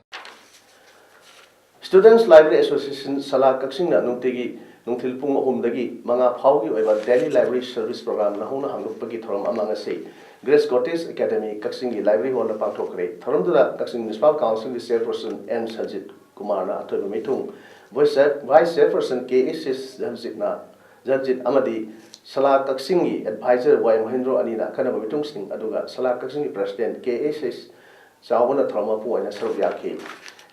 Students Library Association ꯁꯂꯥ ꯀꯛꯆꯤꯡꯅ ꯅꯨꯡꯇꯤꯒꯤ ꯅꯨꯡꯊꯤꯜ ꯄꯨꯡ ꯑꯍꯨꯝꯗꯒꯤ ꯃꯉꯥ ꯐꯥꯎꯒꯤ ꯑꯣꯏꯕ daily library service program ꯅꯧꯍꯧꯅ ꯍꯥꯡꯗꯣꯛꯄꯒꯤ ꯊꯧꯔꯝ ꯑꯃ ꯉꯁꯤ Grace Cottage Academy ꯀꯛꯆꯤꯡꯒꯤ library hall ꯗ ꯄꯥꯡꯊꯣꯛꯈ꯭ꯔꯦ꯫ ꯊꯧꯔꯝꯗꯨꯗ ꯀꯛꯆꯤꯡ Municipal Council ꯒꯤ Chairperson ꯑꯦꯟ ꯁꯟꯖꯤꯠ ꯀꯨꯃꯥꯔꯅ ꯑꯊꯣꯏꯕ ꯃꯤꯊꯨꯡ, Vice Chair-, Vice Chairperson ꯀꯦ ꯑꯦꯁ ꯑꯦꯁ ꯖꯟꯖꯤꯠꯅ, ꯖꯟꯖꯤꯠ ꯑꯃꯗꯤ ꯁꯂꯥ ꯀꯛꯆꯤꯡꯒꯤ advisor ꯋꯥꯏ ꯃꯍꯦꯟꯗ꯭ꯔꯣ ꯑꯅꯤꯅ ꯑꯈꯟꯅꯕ ꯃꯤꯊꯨꯡꯁꯤꯡ, ꯑꯗꯨꯒ ꯁꯂꯥ ꯀꯛꯆꯤꯡꯒꯤ President ꯀꯦ ꯑꯦꯁ ꯑꯦꯁ ꯆꯥꯎꯕꯅ ꯊꯧꯔꯝ ꯃꯄꯨ ꯑꯣꯏꯅ ꯁꯔꯨꯛ ꯌꯥꯈꯤ꯫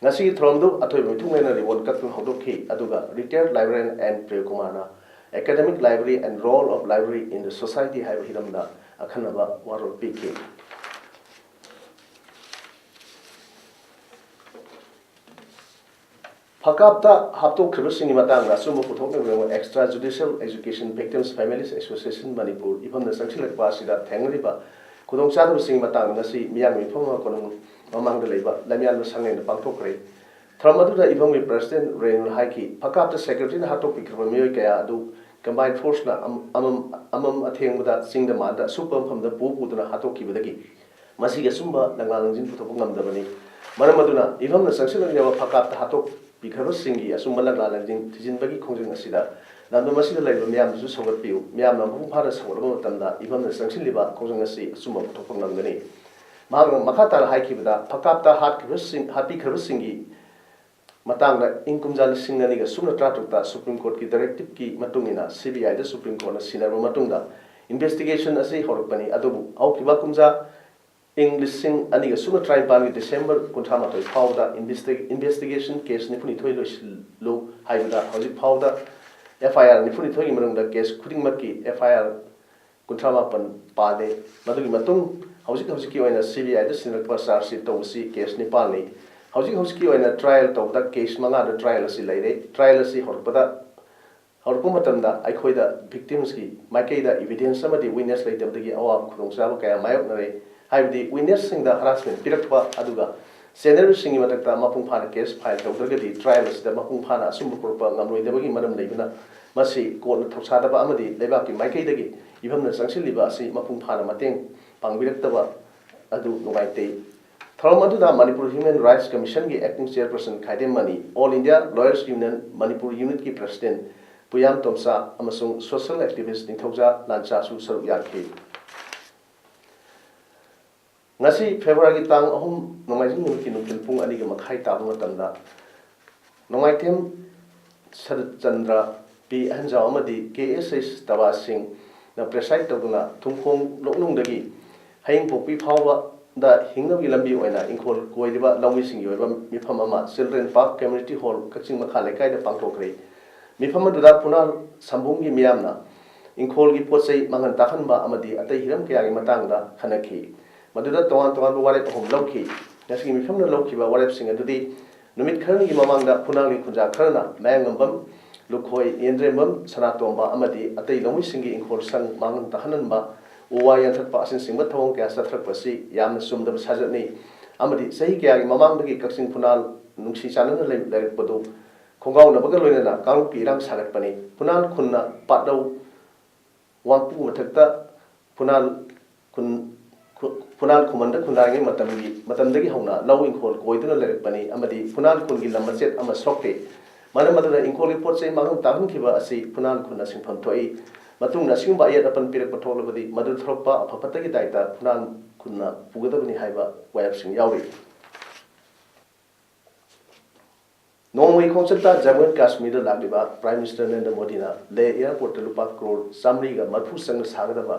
ꯉꯁꯤꯒꯤ ꯊꯧꯔꯝꯗꯨ ꯑꯊꯣꯏꯕ ꯃꯤꯊꯨꯡꯂꯦꯟꯅ ribbon ꯀꯠꯇꯨꯅ ꯍꯧꯗꯣꯛꯈꯤ, ꯑꯗꯨꯒ Retired Librarian ꯑꯦꯟ ꯄ꯭ꯔꯦꯝ ꯀꯨꯃꯥꯔꯅ Academic Library and Role of Library in the Society ꯍꯥꯏꯕ ꯍꯤꯔꯝꯗ ꯑꯈꯟꯅꯕ ꯋꯥꯔꯣꯜ ꯄꯤꯈꯤ꯫ ꯐꯀꯥꯞꯇ ꯍꯥꯠꯇꯣꯛꯈ꯭ꯔꯤꯕꯁꯤꯡꯒꯤ ꯃꯇꯥꯡꯗ ꯑꯆꯨꯝꯕ ꯄꯨꯊꯣꯛꯅꯕꯒꯤꯗꯃꯛ Extra Judicial Execution Victims Families Association Manipur ꯏꯐꯝꯗ ꯆꯪꯁꯤꯜꯂꯛꯄ ꯑꯁꯤꯗ ꯊꯦꯡꯅꯔꯤꯕ ꯈꯨꯗꯣꯡꯆꯥꯗꯕꯁꯤꯡꯒꯤ ꯃꯇꯥꯡꯗ ꯉꯁꯤ ꯃꯤꯌꯥꯝꯒꯤ ꯃꯤꯐꯝ ꯑꯃ ꯀꯣꯅꯨꯡ ꯃꯃꯥꯡꯗ ꯂꯩꯕ ꯂꯝꯌꯥꯟꯕ ꯁꯪꯂꯦꯟꯗ ꯄꯥꯡꯊꯣꯛꯈ꯭ꯔꯦ꯫ ꯊꯧꯔꯝ ꯑꯗꯨꯗ ꯏꯐꯝꯒꯤ President ꯔꯦꯅꯨꯅ ꯍꯥꯏꯈꯤ, ꯐꯀꯥꯞꯇ Security ꯅ ꯍꯥꯠꯇꯣꯛꯄꯤꯈ꯭ꯔꯕ ꯃꯤꯑꯣꯏ ꯀꯌꯥ ꯑꯗꯨ Combined Force ꯅ ꯑꯝ-, ꯑꯃꯝ, ꯑꯃꯝ ꯑꯊꯦꯡꯕꯗ ꯆꯤꯡꯗ ꯃꯥꯟꯗ ꯑꯁꯨꯛꯄ ꯃꯐꯝꯗ ꯄꯨ ꯄꯨꯗꯨꯅ ꯍꯥꯠꯇꯣꯛꯈꯤꯕꯗꯒꯤ ꯃꯁꯤꯒꯤ ꯑꯆꯨꯝꯕ ꯂꯪꯂꯥ ꯂꯪꯖꯤꯟ ꯄꯨꯊꯣꯛꯄ ꯉꯝꯗꯕꯅꯤ꯫ ꯃꯔꯝ ꯑꯗꯨꯅ ꯏꯐꯝꯅ ꯆꯪꯁꯤꯜꯂꯛꯂꯤꯕ ꯐꯀꯥꯞꯇ ꯍꯥꯠꯇꯣꯛꯄꯤꯈ꯭ꯔꯕꯁꯤꯡꯒꯤ ꯑꯆꯨꯝꯕ ꯂꯪꯂꯥ ꯂꯪꯖꯤꯟ ꯊꯤꯖꯤꯟꯕꯒꯤ ꯈꯣꯡꯖꯪ ꯑꯁꯤꯗ ꯂꯝꯗꯝ ꯑꯁꯤꯗ ꯂꯩꯔꯤꯕ ꯃꯤꯌꯥꯝꯗꯁꯨ ꯁꯧꯒꯠꯄꯤꯌꯨ꯫ ꯃꯤꯌꯥꯝꯅ ꯃꯄꯨꯡ ꯐꯥꯅ ꯁꯧꯒꯠꯂꯕ ꯃꯇꯝꯗ ꯏꯐꯝꯗ ꯆꯪꯁꯤꯜꯂꯤꯕ ꯈꯣꯡꯖꯪ ꯑꯁꯤ ꯑꯆꯨꯝꯕ ꯄꯨꯊꯣꯛꯄ ꯉꯝꯒꯅꯤ꯫ ꯃꯍꯥꯛꯅ ꯃꯈꯥ ꯇꯥꯅ ꯍꯥꯏꯈꯤꯕꯗ, ꯐꯀꯥꯞꯇ ꯍꯥꯠꯈꯤꯕꯁꯤꯡ, ꯍꯥꯠꯄꯤꯈ꯭ꯔꯕꯁꯤꯡꯒꯤ ꯃꯇꯥꯡꯗ ꯏꯪ ꯀꯨꯝꯖꯥ ꯂꯤꯁꯤꯡ ꯑꯅꯤꯒ ꯁꯨꯞꯅ ꯇꯔꯥꯇꯔꯨꯛꯇ Supreme Courtꯀꯤ directive ꯀꯤ ꯃꯇꯨꯡ ꯏꯟꯅ C B I the Supreme Courtꯅ ꯁꯤꯟꯅꯔꯕ ꯃꯇꯨꯡꯗ investigation ꯑꯁꯤ ꯍꯧꯔꯛꯄꯅꯤ꯫ ꯑꯗꯨꯕꯨ ꯍꯧꯈꯤꯕ ꯀꯨꯝꯖꯥ ꯏꯪ ꯂꯤꯁꯤꯡ ꯑꯅꯤꯒ ꯁꯨꯞꯅ ꯇꯔꯥꯅꯤꯄꯥꯟꯒꯤ December ꯀꯨꯟꯊ꯭ꯔꯥ ꯃꯥꯊꯣꯏ ꯐꯥꯎꯕꯗ investi-, investigation case ꯅꯤꯐꯨ ꯅꯤꯊꯣꯏ ꯂꯣꯏꯁꯤꯜꯂꯨ ꯍꯥꯏꯕꯗ ꯍꯧꯖꯤꯛ ꯐꯥꯎꯕꯗ F I R ꯅꯤꯐꯨ ꯅꯤꯊꯣꯏꯒꯤ ꯃꯅꯨꯡꯗ case ꯈꯨꯗꯤꯡꯃꯛꯀꯤ F I R ꯀꯨꯟꯊ꯭ꯔꯥ ꯃꯥꯄꯟ ꯄꯥꯜꯂꯦ꯫ ꯃꯗꯨꯒꯤ ꯃꯇꯨꯡ ꯍꯧꯖꯤꯛ ꯍꯧꯖꯤꯛꯀꯤ ꯑꯣꯏꯅ C B I the ꯁꯤꯟꯅꯔꯛꯄ charge sheet ꯇꯧꯕꯁꯤ case ꯅꯤꯄꯥꯟꯅꯤ꯫ ꯍꯧꯖꯤꯛ ꯍꯧꯖꯤꯛꯀꯤ ꯑꯣꯏꯅ trial ꯇꯧꯕꯗ case ꯃꯉꯥꯗ trial ꯑꯁꯤ ꯂꯩꯔꯦ꯫ Trial ꯑꯁꯤ ꯍꯧꯔꯛꯄꯗ, ꯍꯧꯔꯛꯄ ꯃꯇꯝꯗ ꯑꯩꯈꯣꯏꯗ victims ꯀꯤ ꯃꯥꯏꯀꯩꯗ evidence ꯑꯃꯗꯤ witness ꯂꯩꯇꯕꯗꯒꯤ ꯑꯋꯥꯕ ꯈꯨꯗꯣꯡꯆꯥꯕ ꯀꯌꯥ ꯃꯥꯌꯣꯛꯅꯔꯦ꯫ ꯍꯥꯏꯕꯗꯤ witness ꯁꯤꯡꯗ harassment ꯄꯤꯔꯛꯄ, ꯑꯗꯨꯒ ꯁꯦꯟꯅꯔꯤꯕꯁꯤꯡꯒꯤ ꯃꯊꯛꯇ ꯃꯄꯨꯡ ꯐꯥꯅ case file ꯇꯧꯗ꯭ꯔꯒꯗꯤ trial ꯑꯁꯤꯗ ꯃꯄꯨꯡ ꯐꯥꯅ ꯑꯆꯨꯝꯕ ꯄꯨꯔꯛꯄ ꯉꯝꯂꯣꯏꯗꯕꯒꯤ ꯃꯔꯝ ꯂꯩꯕꯅ ꯃꯁꯤ court ꯅ ꯊꯧꯁꯥꯗꯕ ꯑꯃꯗꯤ ꯂꯩꯕꯥꯛꯀꯤ ꯃꯥꯏꯀꯩꯗꯒꯤ ꯏꯐꯝꯗ ꯆꯪꯁꯤꯜꯂꯤꯕ ꯑꯁꯤ ꯃꯄꯨꯡ ꯐꯥꯅ ꯃꯇꯦꯡ ꯄꯥꯡꯕꯤꯔꯛꯇꯕ ꯑꯗꯨ ꯅꯨꯡꯉꯥꯏꯇꯦ꯫ ꯊꯧꯔꯝ ꯑꯗꯨꯗ Manipur Human Rights Commission ꯒꯤ acting chairperson Khaidem Mani, All India Lawyers Union Manipur Unit ꯀꯤ president ꯄꯨꯌꯥꯝ ꯇꯣꯝꯆꯥ ꯑꯃꯁꯨꯡ social activist ꯅꯤꯡꯊꯧꯖꯥ ꯂꯥꯟꯆꯥꯁꯨ ꯁꯔꯨꯛ ꯌꯥꯈꯤ꯫ ꯉꯁꯤ February ꯒꯤ ꯇꯥꯡ ꯑꯍꯨꯝ ꯅꯣꯡꯃꯥꯏꯖꯤꯡ ꯅꯨꯃꯤꯠꯀꯤ ꯅꯨꯡꯊꯤꯜ ꯄꯨꯡ ꯑꯅꯤꯒ ꯃꯈꯥꯏ ꯇꯥꯕ ꯃꯇꯝꯗ ꯅꯣꯡꯃꯥꯏꯊꯦꯝ ꯁꯔꯠ ꯆꯟꯗ꯭ꯔ ꯄꯤ ꯑꯍꯟꯖꯥꯎ ꯑꯃꯗꯤ K S H ꯇꯕꯥ ꯁꯤꯡꯅ preside ꯇꯧꯗꯨꯅ ꯊꯨꯝꯈꯣꯡ ꯂꯣꯛꯅꯨꯡꯗꯒꯤ ꯍꯌꯤꯡꯄꯣꯛꯄꯤ ꯐꯥꯎꯕꯗ ꯍꯤꯡꯅꯕꯒꯤ ꯂꯝꯕꯤ ꯑꯣꯏꯅ ꯏꯪꯈꯣꯜ ꯀꯣꯏꯔꯤꯕ ꯂꯧꯃꯤꯁꯤꯡꯒꯤ ꯑꯣꯏꯕ ꯃꯤꯐꯝ ꯑꯃ Children Park Community Hall ꯀꯛꯆꯤꯡ ꯃꯈꯥ ꯂꯩꯀꯥꯏꯗ ꯄꯥꯡꯊꯣꯛꯈ꯭ꯔꯦ꯫ ꯃꯤꯐꯝ ꯑꯗꯨꯗ ꯐꯨꯅꯥꯜ ꯁꯝꯕꯨꯝꯒꯤ ꯃꯤꯌꯥꯝꯅ ꯏꯪꯈꯣꯜꯒꯤ ꯄꯣꯠ ꯆꯩ ꯃꯥꯡꯍꯟ ꯇꯥꯛꯍꯟꯕ ꯑꯃꯗꯤ ꯑꯇꯩ ꯍꯤꯔꯝ ꯀꯌꯥꯒꯤ ꯃꯇꯥꯡꯗ ꯈꯟꯅꯈꯤ꯫ ꯃꯗꯨꯗ ꯇꯣꯉꯥꯟ ꯇꯣꯉꯥꯟꯕ ꯋꯥꯔꯦꯞ ꯑꯍꯨꯝ ꯂꯧꯈꯤ꯫ ꯉꯁꯤꯒꯤ ꯃꯤꯐꯝꯅ ꯂꯧꯈꯤꯕ ꯋꯥꯔꯦꯞꯁꯤꯡ ꯑꯗꯨꯗꯤ ꯅꯨꯃꯤꯠ ꯈꯔꯅꯤꯒꯤ ꯃꯃꯥꯡꯗ ꯐꯨꯅꯥꯜꯒꯤ ꯈꯨꯟꯖꯥ ꯈꯔꯅ ꯃꯌꯥꯡꯉꯝꯕꯝ, ꯂꯨꯈꯣꯏ, ꯌꯦꯟꯗ꯭ꯔꯦꯝꯕꯝ, ꯁꯅꯥꯇꯣꯝꯕ ꯑꯃꯗꯤ ꯑꯇꯩ ꯂꯧꯃꯤꯁꯤꯡꯒꯤ ꯏꯪꯈꯣꯜ ꯁꯪ ꯃꯥꯡꯍꯟ ꯇꯥꯛꯍꯟꯕ, ꯎ ꯋꯥ ꯌꯥꯟꯊꯠꯄ ꯑꯁꯤꯅꯆꯤꯡꯕ ꯊꯧꯑꯣꯡ ꯀꯌꯥ ꯆꯠꯊꯔꯛꯄꯁꯤ ꯌꯥꯝꯅ ꯆꯨꯝꯗꯕ ꯁꯥꯖꯠꯅꯤ ꯑꯃꯗꯤ ꯆꯍꯤ ꯀꯌꯥꯒꯤ ꯃꯃꯥꯡꯗꯒꯤ ꯀꯛꯆꯤꯡ ꯐꯨꯅꯥꯜ ꯅꯨꯡꯁꯤ ꯆꯥꯟꯅꯅ ꯂꯩ-, ꯂꯩꯔꯛꯄꯗꯨ ꯈꯣꯡꯒꯥꯎꯅꯕꯒ ꯂꯣꯏꯅꯅ ꯀꯥꯡꯂꯨꯞꯀꯤ ꯏꯔꯥꯡ ꯁꯥꯒꯠꯄꯅꯤ꯫ ꯐꯨꯅꯥꯜ ꯈꯨꯟꯅ ꯄꯥꯠꯂꯧ ꯋꯥꯡꯄꯨ ꯃꯊꯛꯇ ꯐꯨꯅꯥꯜ ꯈꯨꯟ, ꯈꯨ-, ꯐꯨꯅꯥꯜ ꯈꯨꯃꯟꯗ ꯈꯨꯟꯗꯥꯔꯤꯉꯩ ꯃꯇꯝꯒꯤ, ꯃꯇꯝꯗꯒꯤ ꯍꯧꯅ ꯂꯧ ꯏꯪꯈꯣꯜ ꯀꯣꯏꯗꯨꯅ ꯂꯩꯔꯛꯄꯅꯤ ꯑꯃꯗꯤ ꯐꯨꯅꯥꯜ ꯈꯨꯟꯒꯤ ꯂꯝ ꯃꯆꯦꯠ ꯑꯃ ꯁꯣꯛꯇꯦ꯫ ꯃꯔꯝ ꯑꯗꯨꯅ ꯏꯪꯈꯣꯜꯒꯤ ꯄꯣꯠ ꯆꯩ ꯃꯥꯡꯍꯟ ꯇꯥꯛꯍꯟꯈꯤꯕ ꯑꯁꯤ ꯐꯨꯅꯥꯟ ꯈꯨꯟꯅ ꯁꯤꯟꯐꯝ ꯊꯣꯛꯏ꯫ ꯃꯇꯨꯡꯗ ꯑꯁꯤꯒꯨꯝꯕ ꯑꯌꯦꯠ ꯑꯄꯟ ꯄꯤꯔꯛꯄ ꯊꯣꯛꯂꯕꯗꯤ ꯃꯗꯨ ꯊꯣꯛꯂꯛꯄ ꯑꯐ ꯐꯠꯇꯒꯤ ꯗꯥꯏꯇ ꯐꯨꯅꯥꯟ ꯈꯨꯟꯅ ꯄꯨꯒꯗꯕꯅꯤ ꯍꯥꯏꯕ ꯋꯥꯔꯦꯞꯁꯤꯡ ꯌꯥꯎꯔꯤ꯫ ꯅꯣꯡꯃꯒꯤ ꯈꯣꯡꯆꯠꯇ ꯖꯝꯃꯨ ꯑꯦꯟ ꯀꯥꯁꯃꯤꯔꯗ ꯂꯥꯛꯂꯤꯕ Prime Minister ꯅꯔꯦꯟꯗ꯭ꯔ ꯃꯣꯗꯤꯅ ꯂꯦ airport ꯇ ꯂꯨꯄꯥ ꯀ꯭ꯔꯣꯔ ꯆꯥꯃꯔꯤꯒ ꯃꯔꯤꯐꯨ ꯆꯪꯅ ꯁꯥꯒꯗꯕ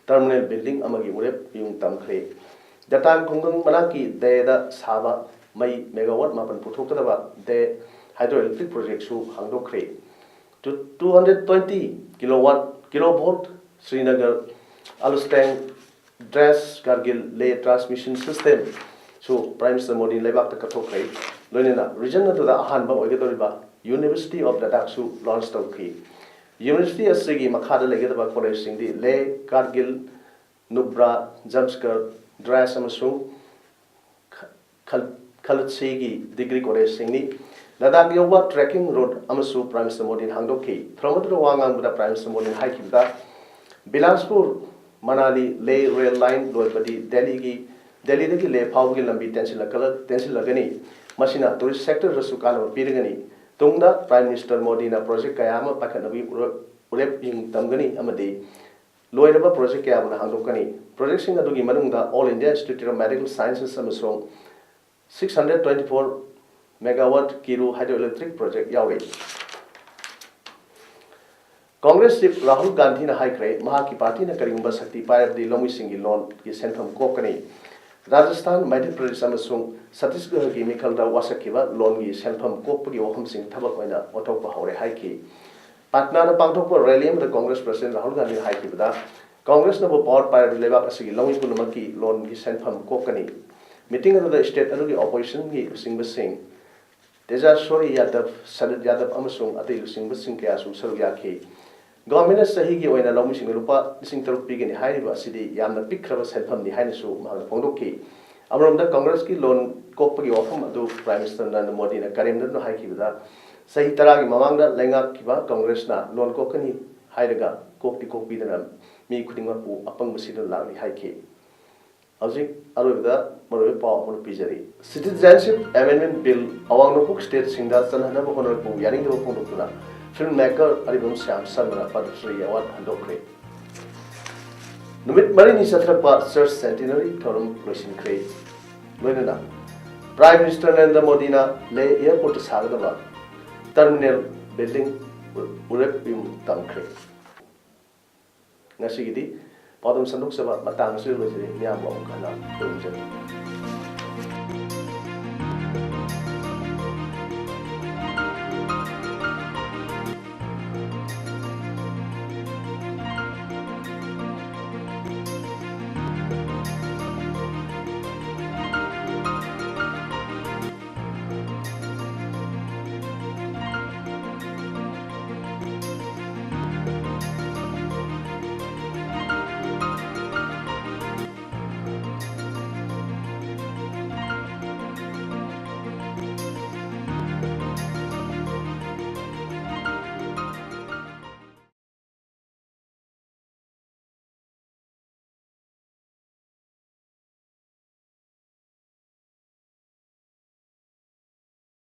terminal building ꯑꯃꯒꯤ ꯋꯥꯔꯦꯞ ꯃꯤꯌꯨꯡ ꯇꯝꯈ꯭ꯔꯦ꯫ ꯗꯇꯥꯡ ꯈꯨꯡꯒꯪ ꯃꯅꯥꯛꯀꯤ ꯗꯦꯗ ꯁꯥꯕ ꯃꯩ megawatt ꯃꯥꯄꯟ ꯄꯨꯊꯣꯛꯀꯗꯕ ꯗꯦ hydroelectric project ꯁꯨ ꯍꯥꯡꯗꯣꯛꯈ꯭ꯔꯦ꯫ Two hundred twenty kilowatt kilovolt Srinagar Alusteng Drass Kargil Leh transmission system ꯁꯨ Prime Minister ꯃꯣꯗꯤ ꯂꯩꯕꯥꯛꯇ ꯀꯠꯊꯣꯛꯈ꯭ꯔꯦ꯫ ꯂꯣꯏꯅꯅ region ꯑꯗꯨꯗ ꯑꯍꯥꯟꯕ ꯑꯣꯏꯒꯗꯧꯔꯤꯕ University of Ladakh ꯁꯨ launch ꯇꯧꯈꯤ꯫ University ꯑꯁꯤꯒꯤ ꯃꯈꯥꯗ ꯂꯩꯒꯗꯕ college ꯁꯤꯡꯗꯤ ꯂꯦ, ꯀꯥꯔꯒꯤꯜ, ꯅꯨꯕ꯭ꯔꯥ, ꯖꯝꯁꯀꯔ, ꯗ꯭ꯔꯦꯁ ꯑꯃꯁꯨꯡ ꯈ-, ꯈꯜ-, ꯈꯂꯠꯁꯤꯒꯤ degree college ꯁꯤꯡꯅꯤ꯫ ꯂꯗꯥꯈ ꯌꯧꯕ trekking road ꯑꯃꯁꯨ Prime Minister ꯃꯣꯗꯤꯅ ꯍꯥꯡꯗꯣꯛꯈꯤ꯫ ꯊꯧꯔꯝ ꯑꯗꯨꯗ ꯋꯥ ꯉꯥꯡꯕꯗ Prime Minister ꯃꯣꯗꯤꯅ ꯍꯥꯏꯈꯤꯕꯗ, ꯕꯤꯂꯥꯁꯄꯨꯔ ꯃꯅꯥꯂꯤ ꯂꯦ rail line ꯂꯣꯏꯕꯗꯤ ꯗꯦꯜꯂꯤꯒꯤ, ꯗꯦꯜꯂꯤꯗꯒꯤ ꯂꯦ ꯐꯥꯎꯕꯒꯤ ꯂꯝꯕꯤ ꯇꯦꯟꯁꯤꯜꯂꯛꯀꯂ-, ꯇꯦꯟꯁꯤꯜꯂꯒꯅꯤ꯫ ꯃꯁꯤꯅ tourist sector ꯗꯁꯨ ꯀꯥꯟꯅꯕ ꯄꯤꯔꯒꯅꯤ꯫ ꯇꯨꯡꯗ Prime Minister ꯃꯣꯗꯤꯅ project ꯀꯌꯥ ꯑꯃ ꯄꯥꯏꯈꯠꯅꯕꯒꯤ ꯎꯔ-, ꯎꯔꯦꯞ ꯌꯨꯡ ꯇꯝꯒꯅꯤ ꯑꯃꯗꯤ ꯂꯣꯏꯔꯕ project ꯀꯌꯥ ꯑꯃꯅ ꯍꯥꯡꯗꯣꯛꯀꯅꯤ꯫ Project ꯁꯤꯡ ꯑꯗꯨꯒꯤ ꯃꯅꯨꯡꯗ All India Institute of Medical Sciences ꯑꯃꯁꯨꯡ six hundred twenty-four megawatt Kiru hydroelectric project ꯌꯥꯎꯔꯤ꯫ Congress chief ꯔꯥꯍꯨꯜ ꯒꯥꯟꯙꯤꯅ ꯍꯥꯏꯈ꯭ꯔꯦ, ꯃꯍꯥꯛꯀꯤ party ꯅ ꯀꯔꯤꯒꯨꯝꯕ ꯁꯛꯇꯤ ꯄꯥꯏꯔꯕꯗꯤ ꯂꯧꯃꯤꯁꯤꯡꯒꯤ loan ꯒꯤ ꯁꯦꯟꯐꯝ ꯀꯣꯛꯀꯅꯤ꯫ ꯔꯥꯖꯁꯊꯥꯟ, ꯃꯙ꯭ꯌ ꯄ꯭ꯔꯗꯦꯁ ꯑꯃꯁꯨꯡ ꯆꯇꯤꯁꯒꯔꯒꯤ ꯃꯤꯈꯜꯗ ꯋꯥꯁꯛꯈꯤꯕ loan ꯒꯤ ꯁꯦꯟꯐꯝ ꯀꯣꯛꯄꯒꯤ ꯋꯥꯐꯝꯁꯤꯡ ꯊꯕꯛ ꯑꯣꯏꯅ ꯑꯣꯟꯊꯣꯛꯄ ꯍꯧꯔꯦ ꯍꯥꯏꯈꯤ꯫ ꯄꯥꯠꯅꯥꯗ ꯄꯥꯡꯊꯣꯛꯄ rally ꯑꯃꯗ Congress President ꯔꯥꯍꯨꯜ ꯒꯥꯟꯙꯤꯅ ꯍꯥꯏꯈꯤꯕꯗ, Congress ꯅꯕꯨ power ꯄꯥꯏꯔꯕꯗꯤ ꯂꯩꯕꯥꯛ ꯑꯁꯤꯒꯤ ꯂꯧꯃꯤ ꯄꯨꯝꯅꯃꯛꯀꯤ loan ꯒꯤ ꯁꯦꯟꯐꯝ ꯀꯣꯛꯀꯅꯤ꯫ Meeting ꯑꯗꯨꯗ state ꯑꯗꯨꯒꯤ opposition ꯒꯤ ꯂꯨꯆꯤꯡꯕꯁꯤꯡ ꯇꯦꯖꯁ꯭ꯋꯔꯤ ꯌꯥꯗꯕ, ꯁꯔꯠ ꯌꯥꯗꯕ ꯑꯃꯁꯨꯡ ꯑꯇꯩ ꯂꯨꯆꯤꯡꯕꯁꯤꯡ ꯀꯌꯥꯁꯨ ꯁꯔꯨꯛ ꯌꯥꯈꯤ꯫ Government ꯅ ꯆꯍꯤꯒꯤ ꯑꯣꯏꯅ ꯂꯧꯃꯤꯁꯤꯡꯗ ꯂꯨꯄꯥ ꯂꯤꯁꯤꯡ ꯇꯔꯨꯛ ꯄꯤꯒꯅꯤ ꯍꯥꯏꯔꯤꯕ ꯑꯁꯤꯗꯤ ꯌꯥꯝꯅ ꯄꯤꯛꯈ꯭ꯔꯕ ꯁꯦꯟꯐꯝꯅꯤ ꯍꯥꯏꯅꯁꯨ ꯃꯍꯥꯛꯅ ꯐꯣꯡꯗꯣꯛꯈꯤ꯫ ꯑꯃꯔꯣꯝꯗ Congress ꯀꯤ loan ꯀꯣꯛꯄꯒꯤ ꯋꯥꯐꯝ ꯑꯗꯨ Prime Minister ꯅꯔꯦꯟꯗ꯭ꯔ ꯃꯣꯗꯤꯅ ꯀꯔꯦꯝꯅꯗꯨꯅ ꯍꯥꯏꯈꯤꯕꯗ, ꯆꯍꯤ ꯇꯔꯥꯒꯤ ꯃꯃꯥꯡꯗ ꯂꯩꯉꯥꯛꯈꯤꯕ Congress ꯅ loan ꯀꯣꯛꯀꯅꯤ ꯍꯥꯏꯔꯒ ꯀꯣꯛꯇꯤ ꯀꯣꯛꯄꯤꯗꯅ ꯃꯤ ꯈꯨꯗꯤꯡꯃꯛꯄꯨ ꯑꯄꯪꯕ ꯁꯤꯗꯨꯅ ꯂꯥꯛꯂꯤ ꯍꯥꯏꯈꯤ꯫ ꯍꯧꯖꯤꯛ ꯑꯔꯣꯏꯕꯗ ꯃꯔꯨꯑꯣꯏꯕ ꯄꯥꯎ ꯑꯃ ꯄꯤꯖꯔꯤ꯫ Citizenship Amendment Bill ꯑꯋꯥꯡ ꯅꯣꯡꯄꯣꯛ ꯁ꯭ꯇꯦꯠꯁꯤꯡꯗ ꯆꯠꯅꯍꯟꯅꯕ ꯍꯣꯠꯅꯕꯕꯨ ꯌꯥꯅꯤꯡꯗꯕ ꯐꯣꯡꯗꯣꯛꯇꯨꯅ film maker ꯑꯔꯤꯕꯝ ꯁ꯭ꯌꯥꯝ ꯁꯔꯃꯅ Padma Shri Award ꯍꯟꯗꯣꯛꯈ꯭ꯔꯦ꯫ ꯅꯨꯃꯤꯠ ꯃꯔꯤꯅꯤ ꯆꯠꯊꯔꯛꯄ Church Centenary ꯊꯧꯔꯝ ꯂꯣꯏꯁꯤꯟꯈ꯭ꯔꯦ꯫ ꯂꯣꯏꯅꯅ Prime Minister ꯅꯔꯦꯟꯗ꯭ꯔ ꯃꯣꯗꯤꯅ ꯂꯦ airport ꯇ ꯁꯥꯒꯗꯕ terminal building ꯎꯔꯦꯞ ꯌꯨꯝ ꯇꯝꯈ꯭ꯔꯦ꯫ ꯉꯁꯤꯒꯤꯗꯤ ꯄꯥꯎꯗꯝ ꯁꯟꯗꯣꯛꯆꯕ ꯃꯇꯥꯡ ꯑꯁꯤꯗ ꯂꯣꯏꯖꯔꯦ꯫ ꯃꯤꯌꯥꯝꯕꯨ ꯑꯃꯨꯛ ꯍꯟꯅ ꯈꯨꯔꯨꯝꯖꯔꯤ꯫